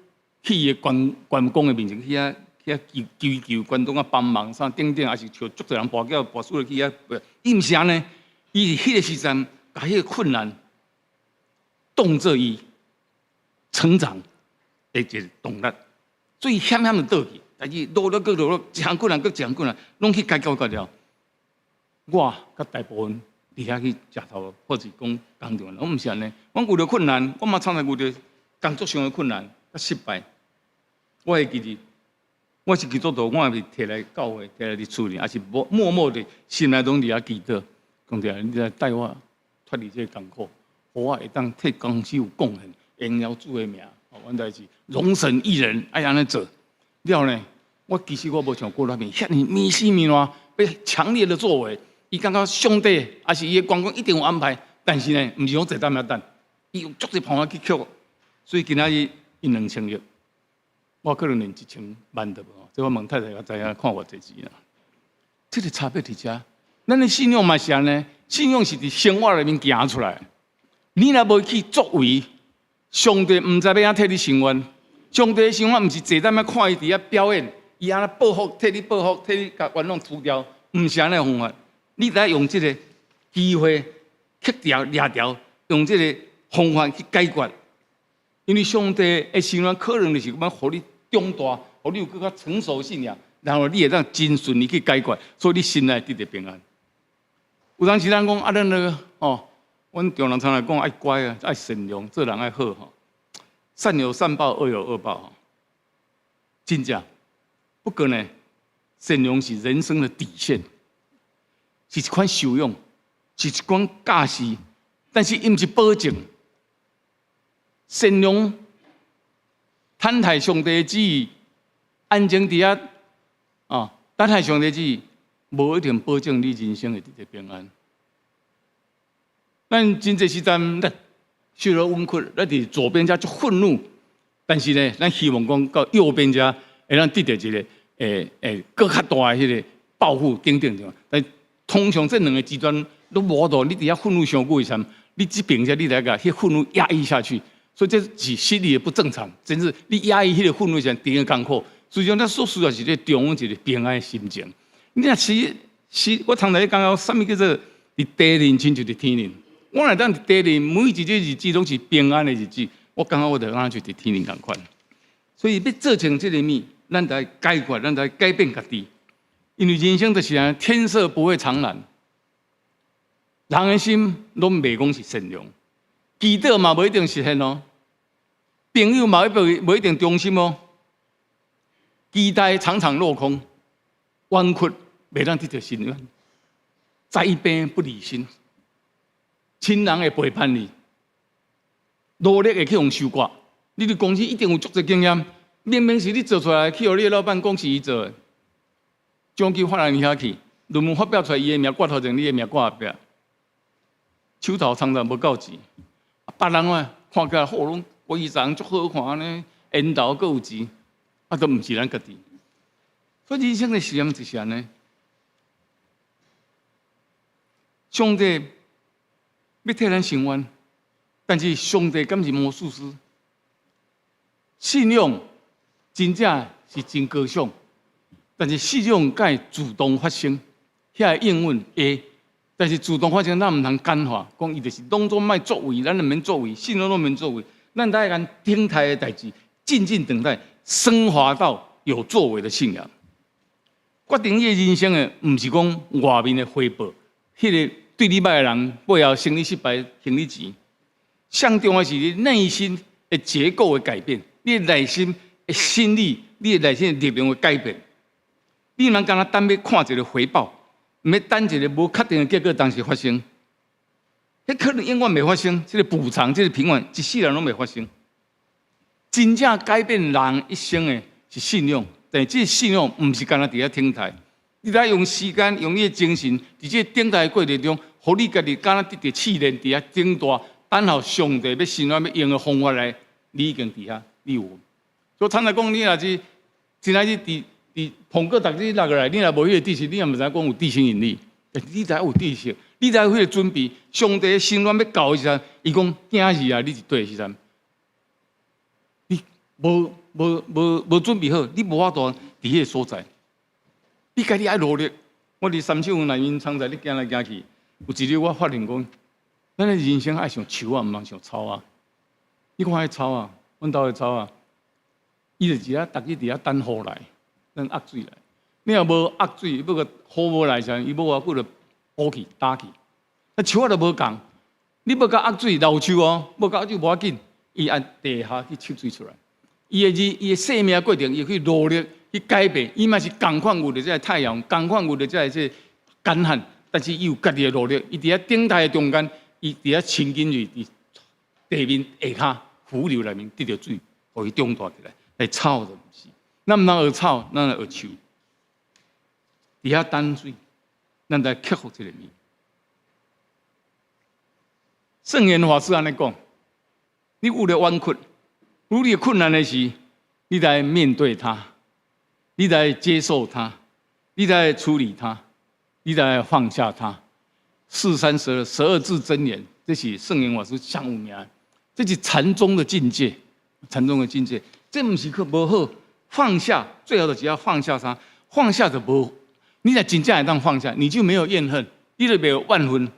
C: 去伊的關公的面前去遐求求求關公啊幫忙啥等等，抑是像足濟人跋筊跋輸去遐，伊毋是按呢，伊是彼个時陣，共彼个困難當做伊成長的一个動力，所以險險就倒去，但是努力閣努力，一項困難閣一項困難，攏去解決了。我佮大部分佇遐去食頭路，或是講工廠，我毋是按呢。阮遇著困難，我嘛常常遇著工作上的困難佮失敗。我會記得，我是基督徒，我也是提來教會，提來佇厝裡，抑是默默默的心內攏佇遐祈禱，講著你來帶我脫離這個艱苦，予我會當替公司有貢獻，榮耀主的名。阮就是榮神益人，愛按呢做。了呢，我其實我無像郭大明遐爾迷死迷爛，欲強烈的作為。伊感覺上帝抑是伊的員工一定有安排，但是呢，毋是講坐踮遐等，伊用足濟辦法去克服。所以今仔日伊2000億，我可能連1000萬都無。這我問太太才知影看偌濟錢啦。這個差別佇遮，咱的信仰嘛是按呢，信仰是佇生活內面行出來。你若無去作為，上帝毋知欲按怎替你伸冤。上帝的伸冤毋是坐踮遐看伊佇遐表演，伊按怎報復，替你報復，替你共冤枉除掉，毋是按呢方法。你得用這個機會克掉、掠掉，用這個方法去解決。因為上帝的伸冤可能就是欲予你長大，予你有閣較成熟信仰，然後你會當真順利去解決，所以你心內得著平安。有當時咱講啊，咱那個哦，阮中人常來講愛乖啊，愛善良，做人愛好吼。善有善報，惡有惡報吼。真正，不過呢，善良是人生的底線。是一款修養，是一款教示，但是伊毋是保證。善良、等待上帝的旨意，安靜佇遐，啊，等待上帝旨意，無一定保證你人生會得著平安。咱真濟時陣，咱受了委屈，咱佇左邊遮足憤怒，但是呢，咱希望講到右邊遮會當得著一個會閣較大的彼個報復等等對無？但通常這兩個極端攏無法度，你佇遐憤怒傷久的時陣，你這邊遮你來共彼憤怒壓抑下去，所以這是心理的不正常，真是你壓抑彼個憤怒時陣，定艱苦。所以講，咱所需要是這中間一個平安的心情。你若是是，我常常咧感覺，啥物叫做佇地靈親像佇天靈。我若當佇地靈，每一個日子攏是平安的日子，我感覺我就敢若就佇天靈仝款。所以欲做成這個物，咱得解決，咱得改變家己。因為人生就是按呢，天色不會常藍，人的心攏袂講是善良，祈禱嘛無一定實現哦，朋友嘛無一定忠心哦，期待常常落空，冤屈袂當得著伸冤，災病不離身，親人會背叛你，努力會去予收割，你佇公司一定有足濟經驗，明明是你做出來，去予你的老闆講是伊做的。獎金發人遐去，論文發表出來，伊的名掛頭前，你的名掛後壁，手頭常常無夠錢，別人啊看起來好攏規層足好看呢，緣投閣有錢，啊都毋是咱家己。所以人生的實驗就是按呢，上帝欲替咱伸冤，但是上帝敢是魔術師？信仰真正是真高尚。但是信仰該自動發生，遐個應允會，但是自動發生，咱毋通簡化，講伊就是攏總莫作為，咱毋免作為，信仰攏免作為，咱愛共等待的代誌，靜靜等待，升華到有作為的信仰。決定你的人生的，毋是講外面的回報，彼個對你歹的人背後生你失敗，還你錢。上重要是你內心的結構的改變，你的內心的心理，你的內心的力量的改變。你毋通干焦等欲看一个回報，毋免等一个無確定的結果當時發生，彼可能永遠袂發生。這個補償，這個平安，一世人攏袂發生。真正改變人一生的是信仰，但是這個信仰毋是干焦佇遐等待，你得用時間，用你的精神，佇這個等待的過程中，予你家己敢若得著試煉，佇遐長大，等候上帝欲伸冤欲用的方法來，你已經佇遐，你有。所以坦白講，你若是真正是佇蘋果逐日落來，你若無彼個知識，你也毋知影講有地心引力。你知有知識，你知有彼個準備。上帝伸冤欲到的時陣，伊講囝兒啊，你是對的時陣，你無準備好，你無法度佇彼個所在。你家己愛努力。我佇三手內面常在咧行來行去，有一日我發現講，咱的人生愛像樹仔，毋通像草仔。你看彼草仔，阮兜的草仔，伊就佇遐，逐日佇遐等雨來，等壓水來。你若無壓水，欲閣雨無來時，伊無偌久就烏去焦去。啊，樹仔就無仝，你欲共壓水老樹哦，無共壓水無要緊，伊按地下去抽水出來。伊的生命過程，伊去努力去改變，伊嘛是仝款有著這个太陽，仝款有著這个這乾旱，但是伊有家己的努力，伊佇遐等待的中間，伊佇遐伸根去佇地面下跤河流內面得著水，予伊長大起來。來草就毋是，咱毋通學草，咱來學樹。佇遐等水，咱來克服這个物。聖嚴法師按呢講，你有著冤屈，有你困難的時，你來面對它，你來接受它，你來處理它，你來放下它。四三十二十二字真言，這是聖嚴法師上有名的，這是禪宗的境界，禪宗的境界，這毋是去無好，放下，最後就是要放下它，放下就無，你若真正會當放下，你就沒有怨恨，你就袂有怨恨。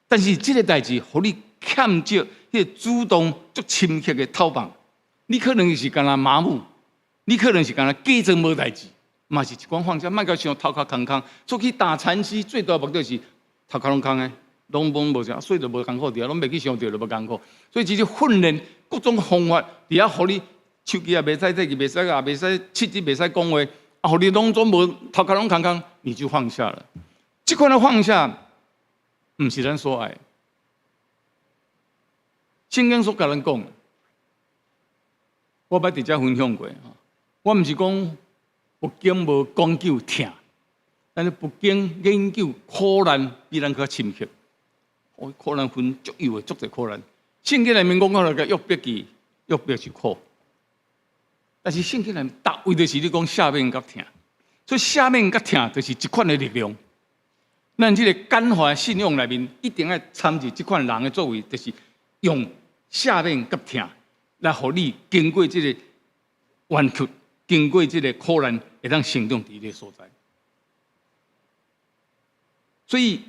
C: 但是這個代誌，予你欠少彼個主動足深刻的透放，你可能是干焦麻木，你可能是干焦假裝無代誌，嘛是一款放下，莫共想頭殼空空。出去打禪師最大目的是頭殼攏空的，攏攏無啥，所以就無艱苦佇遐，攏袂去想著就無艱苦。所以這是訓練各種方法，佇遐予你手機也袂使提去，袂使也袂使七日袂使講話，啊，予你攏總無頭殼攏空空，你就放下了。這款的放下，毋是咱所愛。聖經所共咱講，我捌佇遮分享過，我毋是講佛經無講究疼，但是佛經研究苦難比咱較深刻。苦難分足有的，足濟苦難。聖經內面講講來個約伯記，約伯是苦，但是聖經內面逐位就是咧講赦免佮疼，所以赦免佮疼就是一款的力量。咱這個感化信仰內面，一定愛參入這款人的作為，就是用赦免佮疼來予你經過這個冤屈，經過這個苦難，會當成長佇這個所在。所以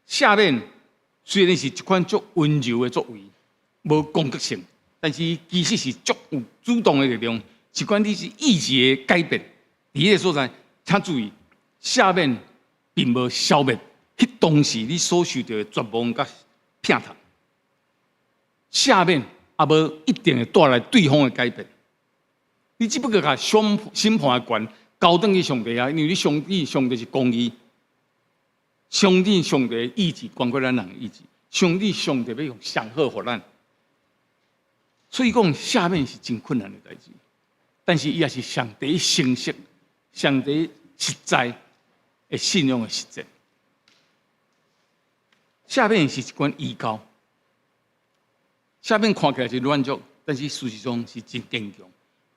C: 赦免雖然是一款足溫柔的作為，無攻擊性，但是其實是足有主動的力量，一款你是意志的改變。佇彼個所在，請注意，赦免並無消滅彼當時你所受著的絕望佮疼痛。赦免也無一定會帶來對方的改變。你只不過共審判的權交轉去上帝遐，因為你相信上帝是公義，相信上帝的意志懸過咱人的意志，相信上帝欲用上好予咱。所以講赦免是真困難的代誌，但是伊也是上帝誠實、上帝實在的信仰的實踐。赦免是一款依靠，赦免看起來是軟弱，但是事實上是真堅強。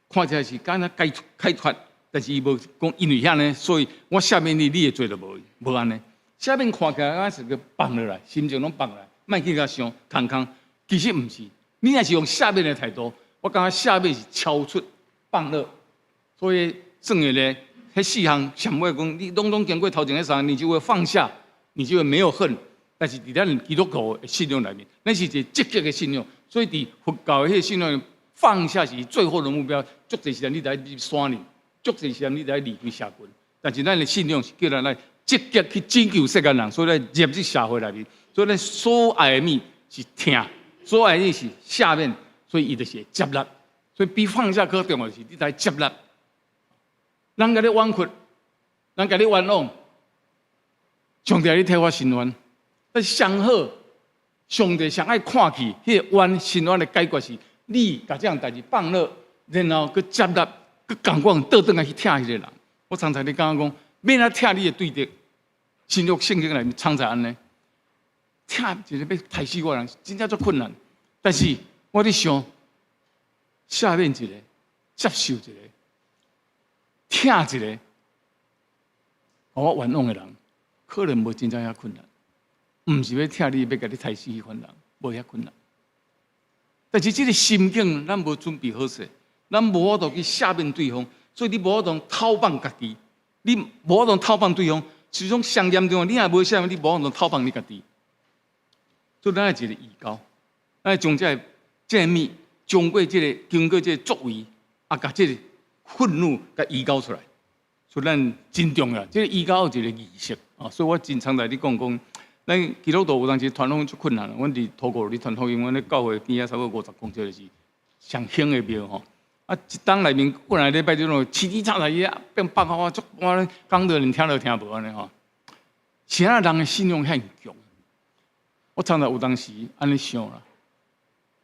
C: 看起來是敢若解解脫，但是伊無講因為遐呢，所以我赦免你，你的罪就無無按呢。赦免看起來敢是個放落來，心情攏放落來，莫去共想空空。其實毋是，你若是用赦免的態度，我感覺赦免是超出放落。所以算的咧，彼四項上尾講，你攏總經過頭前彼三項，你就會放下，你就會沒有恨。但是佇咱基督徒的信仰內面，咱是一個積極的信仰，所以佇佛教的彼個信仰，放下是最後的目標。足濟時陣你得入山裡，足濟時陣你得離開社群。但是咱的信仰是叫咱來積極去拯救世間人，所以咱入去社會內面，所以咱所愛的物是疼，所愛的物是赦免，所以伊就是會接納。所以比放下閣重要的是，你來接納。人共你冤屈，人共你冤枉，上帝你替我伸冤。但是上好，上帝上愛看見彼個冤伸冤的解決是，你共這項代誌放落，然後閣接納，閣仝款倒轉來去疼彼個人。我常常咧感覺講，欲按怎疼你的對敵，新約聖經內面常常按呢，疼一個欲刣死我的人，真正足困難。但是我咧想，赦免一個，接受一個，疼一個，予我冤枉的人，可能無真正遐困難。毋是欲疼你，欲共你刣死彼款人，無遐困難。但是這個心境，咱無準備好勢，咱無法度去赦免對方，所以你無法度透放家己，你無法度透放對方，是種上嚴重，你若無赦免，你無法度透放你家己。所以咱愛一個預告，咱愛將這個物，將過這個經過這個作為，啊，共這個憤怒共移交出來。所以咱真重要，這個移交有一個儀式啊，所以我真常在咧講講，咱基督徒有當時傳福音足困難，阮佇土庫咧傳福音，阮咧教會邊仔差不多50公尺就是上興的廟吼。啊，一冬內面過來禮拜就攏嘰嘰喳喳伊變放啊，足我講到連聽都聽無按呢吼。是按怎人的信仰遐強？我常常有當時按呢想啦，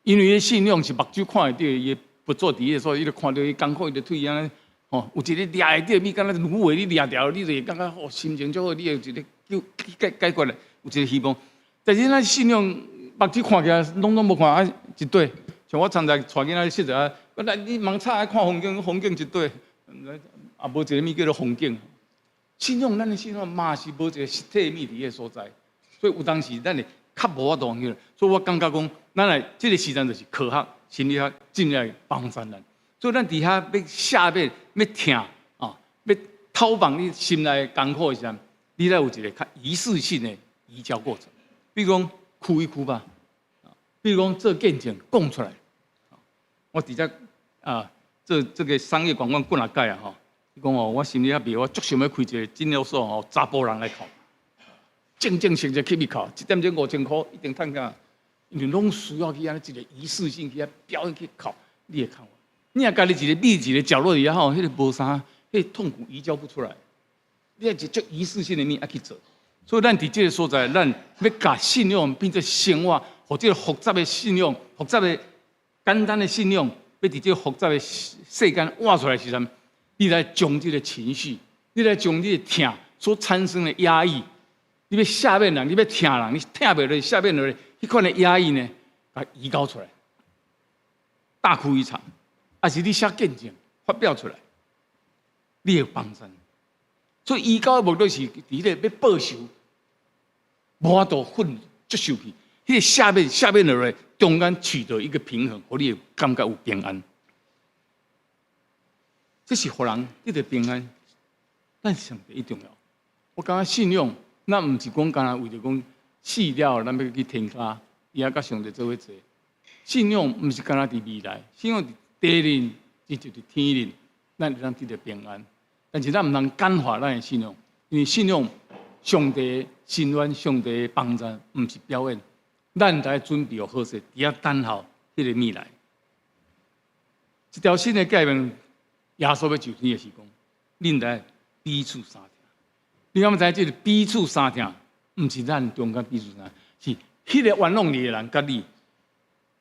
C: 因為信仰是目睭看會著，伊不做佇個所以伊就看著伊艱苦，伊就退按呢吼。有一個掠會著物，敢若蘆葦你掠著，你就會感覺哦心情足好，你會有一個救解解決咧，有一個希望。但是咱信仰目睭看起來攏總無看啊一塊，像我常常帶囡仔去佚佗啊，我來你盲插愛看風景，風景一塊，也無一個物叫做風景。信仰，咱的信仰嘛是無一個實體物佇彼個所在，所以有當時咱會較無法度去。所以我感覺講，咱來這個時陣就是科學、心理學進來幫助咱。所以咱佇遐欲赦免、欲疼啊，欲透放你心內艱苦的時陣，你愛有一個較儀式性的移交過程。比如講哭一哭吧，比如講做見證講出來。我佇遮啊做這個商業廣告幾若擺啊吼。伊講哦，我心裡猶袂，我足想欲開一個診療所吼，查埔人來哭，正正式式去去哭，一點鐘5000箍一定趁價，因為攏需要去按呢一個儀式性去遐表演去哭，你會哭。你若家己一個覕一個角落裡遐吼，彼個無啥，彼個痛苦移交不出來。你愛一足儀式性的物愛去做，所以咱佇這個所在，咱欲共信仰變做生活，予這個複雜的信仰、複雜的簡單的信仰，欲佇這個複雜的世間活出來時陣，你來將這個情緒，你來將你的疼所產生的壓抑，你欲赦免人，你欲疼人，你疼袂落，赦免落，彼款的壓抑呢，共移交出來，大哭一場，抑是你寫見證發表出來，你會幫助。所以移交的目的是佇彼個欲報仇，無法度憤接受去，彼個赦免赦免落來，中間取得一個平衡，予你會感覺有平安。這是予人得著平安，咱上第一重要。我感覺信仰，咱毋是講干焦為著講死了，咱欲去天家，伊猶佮上帝做伙坐。信仰毋是干焦佇未來，信仰佇地面，這就佇天面，咱會當得著平安。但是咱毋通簡化咱的信仰，因為信仰上帝深淵、上帝幫助，毋是表演。咱來準備好勢，佇遐等候彼個物來。這條新的誡命，耶穌欲就天的時講，恁來彼此相疼。你敢知這個彼此相疼，毋是咱中間彼此相疼，是彼個冤枉你的人佮你，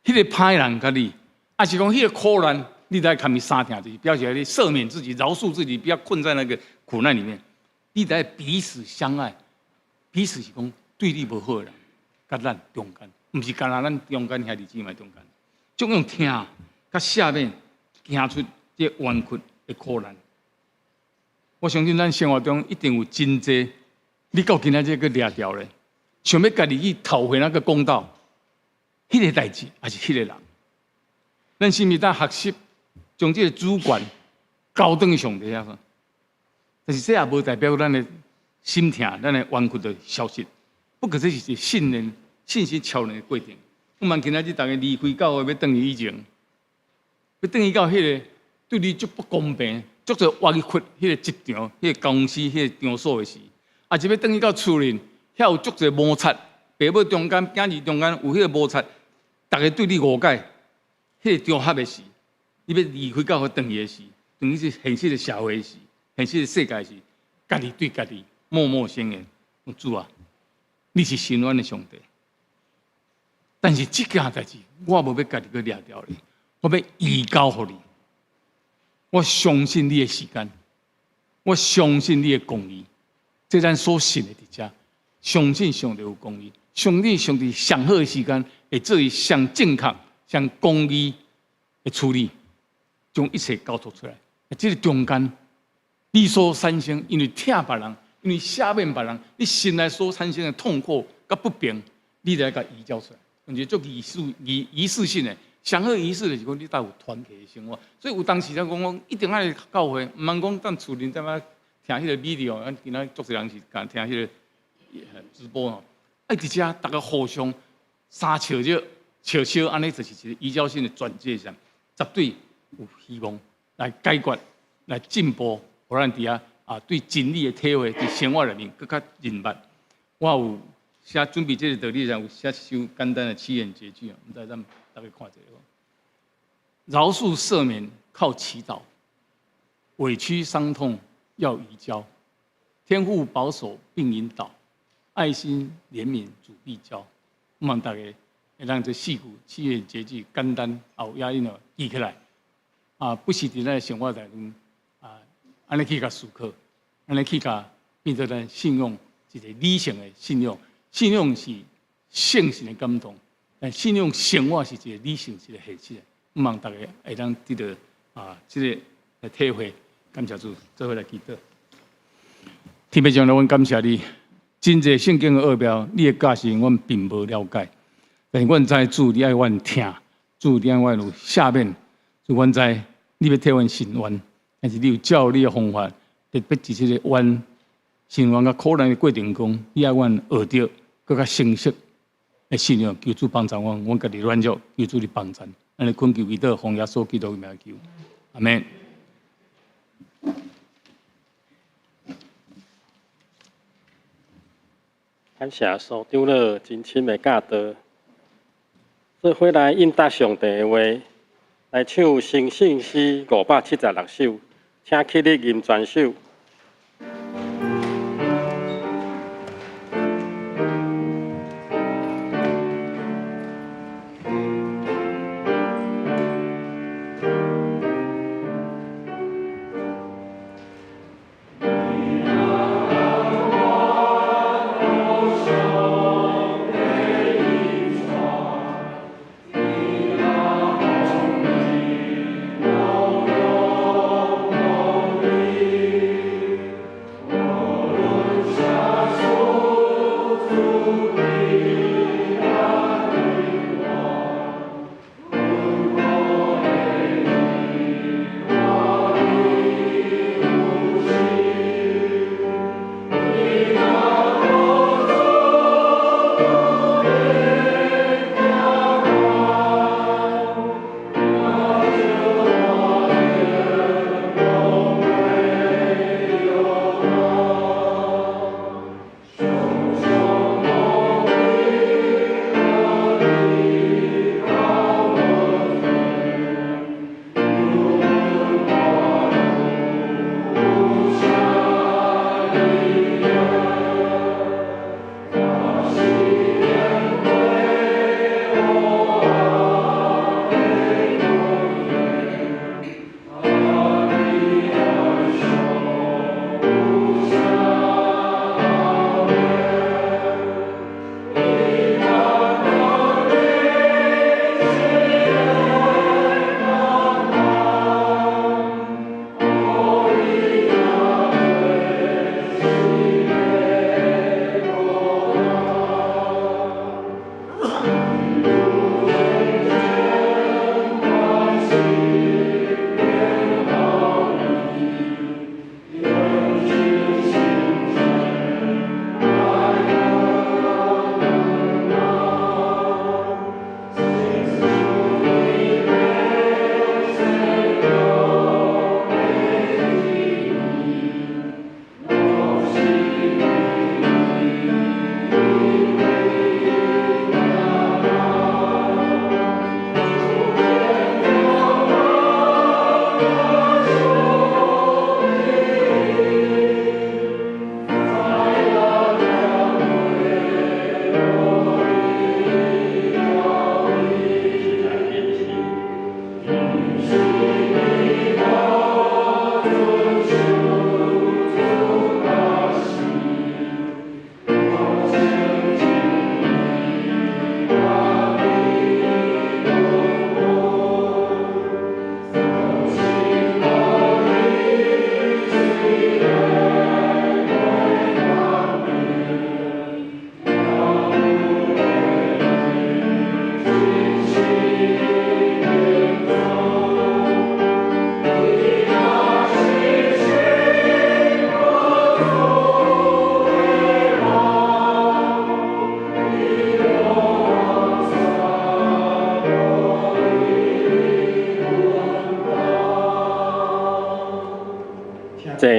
C: 彼個歹人佮你，抑是講彼個苦難，你來共伊相疼，就是表示你赦免自己、饒恕自己，不要困在那個苦難裡面。你來彼此相愛，彼此是講對你無好的人，佮咱中間，毋是干焦咱中間兄弟姊妹中間，這種疼佮赦免，行出這冤屈的苦難。我相信咱生活中一定有真濟，你到今仔日閣掠著咧，想欲家己去討回那個公道，彼個代誌，抑是彼個人？咱是毋是當學習將這個主權交轉上帝遐？但是這也無代表咱的心疼、咱的冤屈就消失。不過這是一個信任、信心超然的過程。我們今仔日逐家離開教會欲轉去以前，欲轉去到彼個對你足不公平、足濟冤屈彼個職場、彼個公司、彼個場所的時，抑是欲轉去到厝裡，遐有足濟摩擦，爸母中間、囝兒中間有彼個摩擦，逐家對你誤解，彼個場合的時，你欲離開教會轉去的時，轉去現實的社會的時，現實的世界時，家己對家己默默宣言：主啊，你是深淵的上帝。但是這件代誌，我無欲家己閣掠著你，我欲移交予你。我相信你的時間，我相信你的公義，這咱所信的佇遮，相信上帝有公義，相信上帝上好的時間會做伊上正確、上公義的處理，將一切交託出來。這個中間，你所產生，因為疼別人，因為赦免別人，你心內所產生的痛苦佮不平，你來共移交出來，用一個足儀式、儀儀式性的。上好儀式就是講你帶有團體的生活，所以有當時才講講一定愛教會，毋通講踮厝裡踮仔聽彼個 video，咱今仔足濟人是共聽彼個直播吼，愛佇遮逐家互相相笑著笑笑，按呢就是一個移交性的轉介上，絕對有希望來解決、來進步，予咱佇遐啊，對真理的體會，佇生活內面閣較認捌。我有寫準備這個道理上，有寫一首簡單的七言絕句，毋知咱大家看一下。饒恕赦免靠祈禱，委屈傷痛要移交，天父保守並引導，愛心憐憫主必教。希望大家會當這四句七言絕句簡單有押韻的記起來。不時佇咱生活內面按呢去共思考，按呢去共變做咱信仰一個理性的信仰。信仰是聖神的感動，但信仰生活是一個理性，一個現實。希望大家會當得到這個來體會。感謝主，做伙來祈禱。天父上帝，阮感謝你，真濟聖經的奧妙，你的教示阮並無了解，但是阮知主你愛阮聽，主你愛阮有赦免，主阮知你欲替阮伸冤，但是你有照你的方法，特別佇這個冤伸冤佮苦難的過程中，你愛阮學著閣較成熟的信仰，求主幫助阮，阮家己軟弱，求主你幫助。按呢懇求祈禱，奉耶穌基督的名求，阿們。
B: 感謝蘇長老真深的教導，做伙來應答上帝的話，來唱新聖詩576首，請起立吟全首。坐，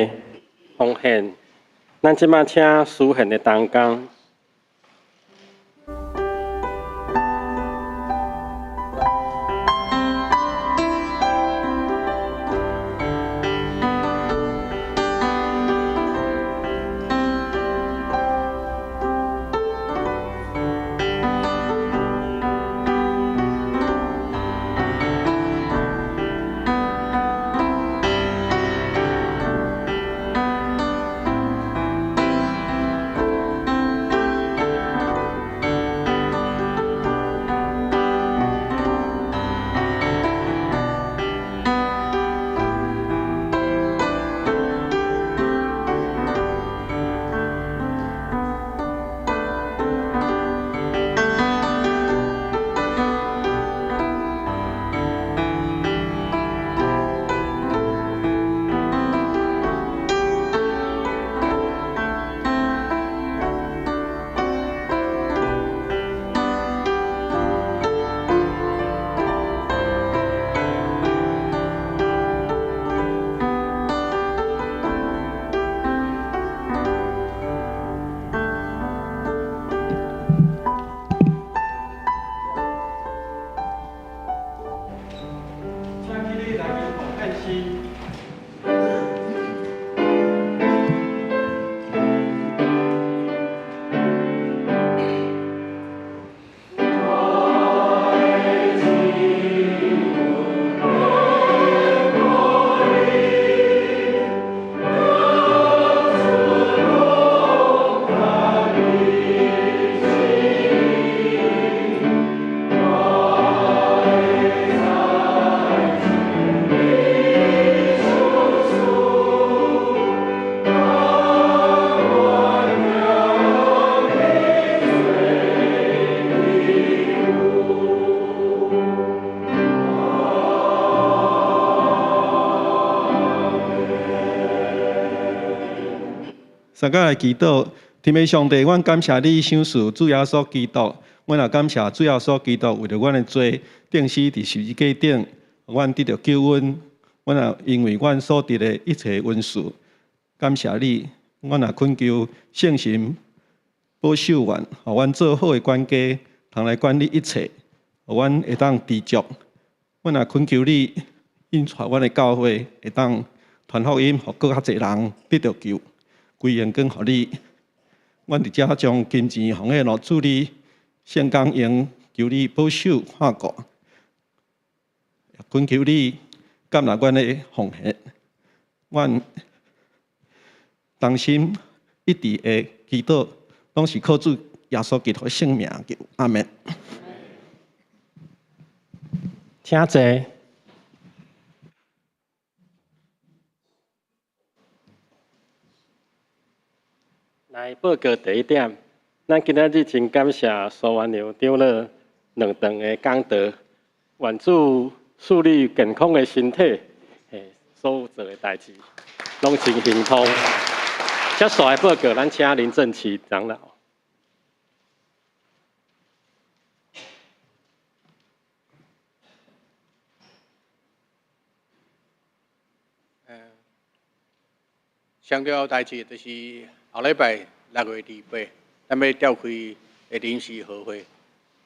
B: 奉咱這擺請司獻的同工。請起立來敬奉獻詩。
D: 大家來祈禱，天父上帝，阮感謝你賞賜主耶穌基督，阮也感謝主耶穌基督為著阮的罪，釘死佇十字架頂，阮得著救恩。阮也因為阮所得的一切恩賜，感謝你。阮也懇求聖神保守阮，予阮做好的管家，通來管理一切，予阮會當知足。阮也懇求你，引帶阮的教會會當傳福音，予閣較濟人得著救。歸榮光予你，阮佇遮將金錢奉獻予主你聖工用，求你保守看顧，懇求你接納阮的奉獻，阮同心一致的祈禱，攏是靠主耶穌基督的聖名求，阿們。
B: 請坐。來報告第一點，咱今仔日真感謝蘇元良長老兩堂的講道，願主賜予健康的身體，所有做的代誌攏真亨通。接下來報告，咱請林正奇長老。
E: 上重要代誌就是後禮拜6月28，咱欲召開的臨時合會，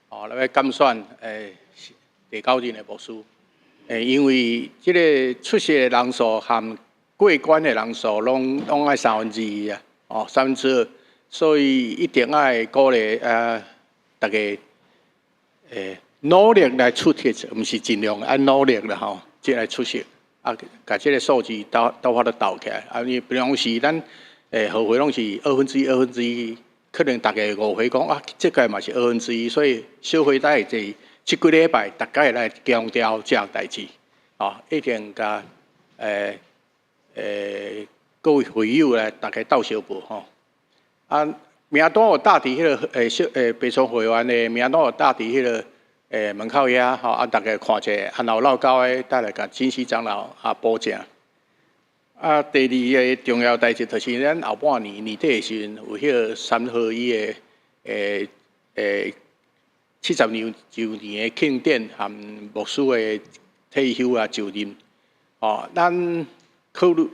E: 哦，咱欲監選第九任的牧師。因為這个出席的人數和過關的人數攏攏愛三分之一啊，哦，三分之二，所以一定愛鼓勵逐家努力來出席，毋是盡量愛努力啦吼，這來出席。啊，共這个數字鬥鬥法度鬥起來。啊，因為平常時咱合會攏是二分之一、二分之一，可能逐家誤會講啊，這個嘛是二分之一，所以小會會這這幾禮拜，逐家會來強調這項代誌，哦，一定共各位會友來逐家鬥相報吼。啊，名單有貼佇彼个小白松會員的名單有貼佇彼个門口遐吼，啊，逐家看者，啊，若有落交的，再來共金禧長老啊補正。啊，第二个重要代誌就是咱後半年年底的時陣有彼个三合一的70週年的慶典和牧師的退休啊就任。哦，咱考慮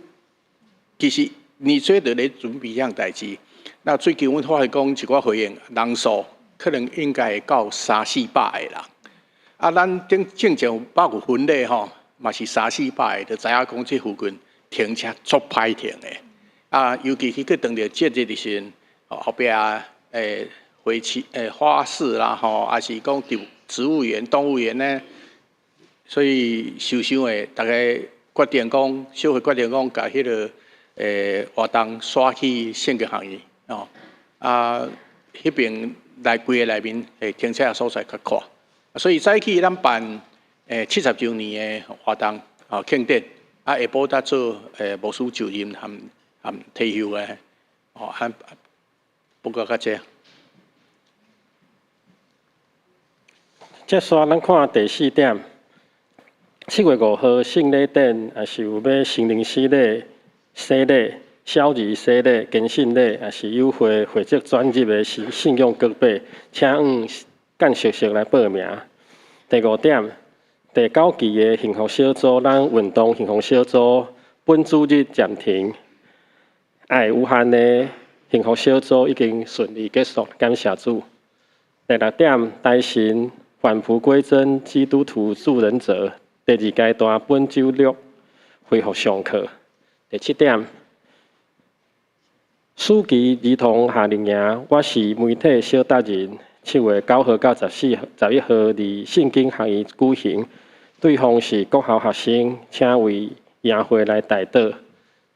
E: 其實年初就咧準備這項代誌。那最近阮發現講一寡回應人數可能應該會到三四百个人。啊，咱頂正前包括婚禮吼，嘛是三四百个，就知影講這附近停車足歹停的。啊，尤其是閣當著節日的時陣，後壁花市花市啦吼，抑是講植物園、動物園呢，所以想想的，逐家決定講，小會決定講，共彼个活動徙去聖經學院哦。啊，彼邊內規个內面停車的所在較闊，所以早起咱辦70週年的活動哦慶典，啊下晡才做牧師就任含含退休的哦，啊報告到這。
B: 接續咱看第四點，7月5號聖禮典，也是有欲成人洗禮、洗禮、小兒洗禮、堅信禮，也是有會會籍轉入的信信仰告白，請按按熟悉來報名。第五點，第九期的幸福小組，咱運動幸福小組本主日暫停，愛有限的幸福小組已經順利結束，感謝主。第六點，大神返璞歸真基督徒助人者第二階段本週六恢復上課。第七點，暑期兒童夏令營，我是媒體小達人。7月9號到14、11號佇聖經學院舉行，對方是國校學生，請為營會來代禱。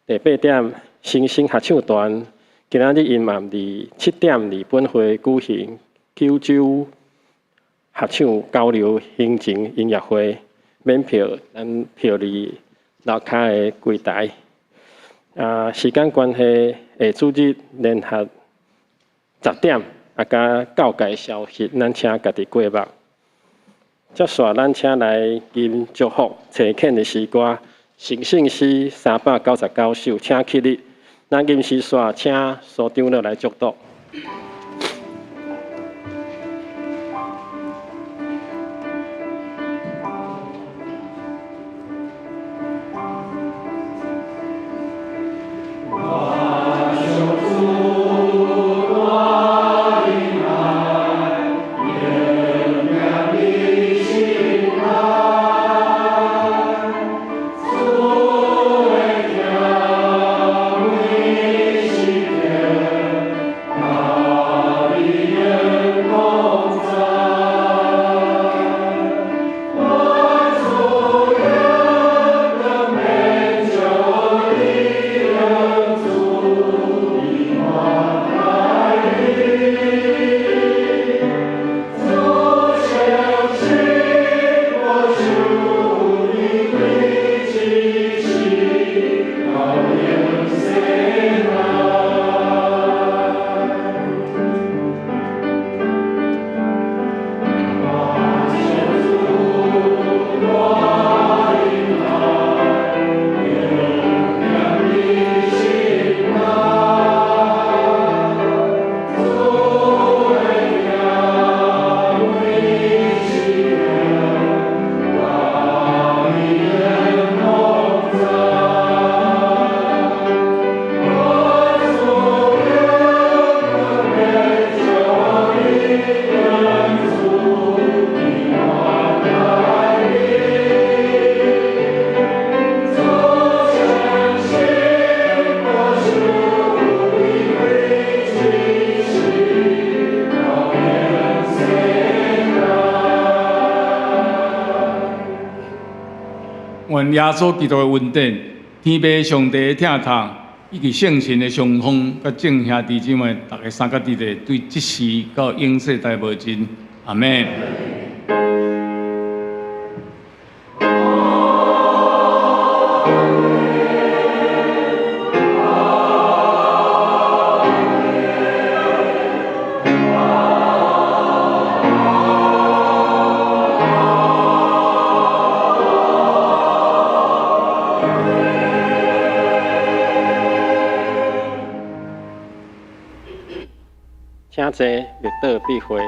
B: 第八點，新生合唱團今仔日音暗佇7點佇本會舉行九州合唱交流行程音樂會，免票，咱票佇樓跤的櫃台。啊，時間關係，下主日聯合10點，啊，佮教界消息，咱請家己過目。接續咱請來吟祝福差遣的詩歌，成聖詩399首，請起立。咱吟詩煞，請蘇長老來祝禱。
C: 願耶穌基督的恩典、天父上帝的疼痛，以及聖神的相通，佮眾兄弟姊妹，逐家三佮弟弟，對這時到永世代無盡。阿們。
B: 請坐，默禱閉會。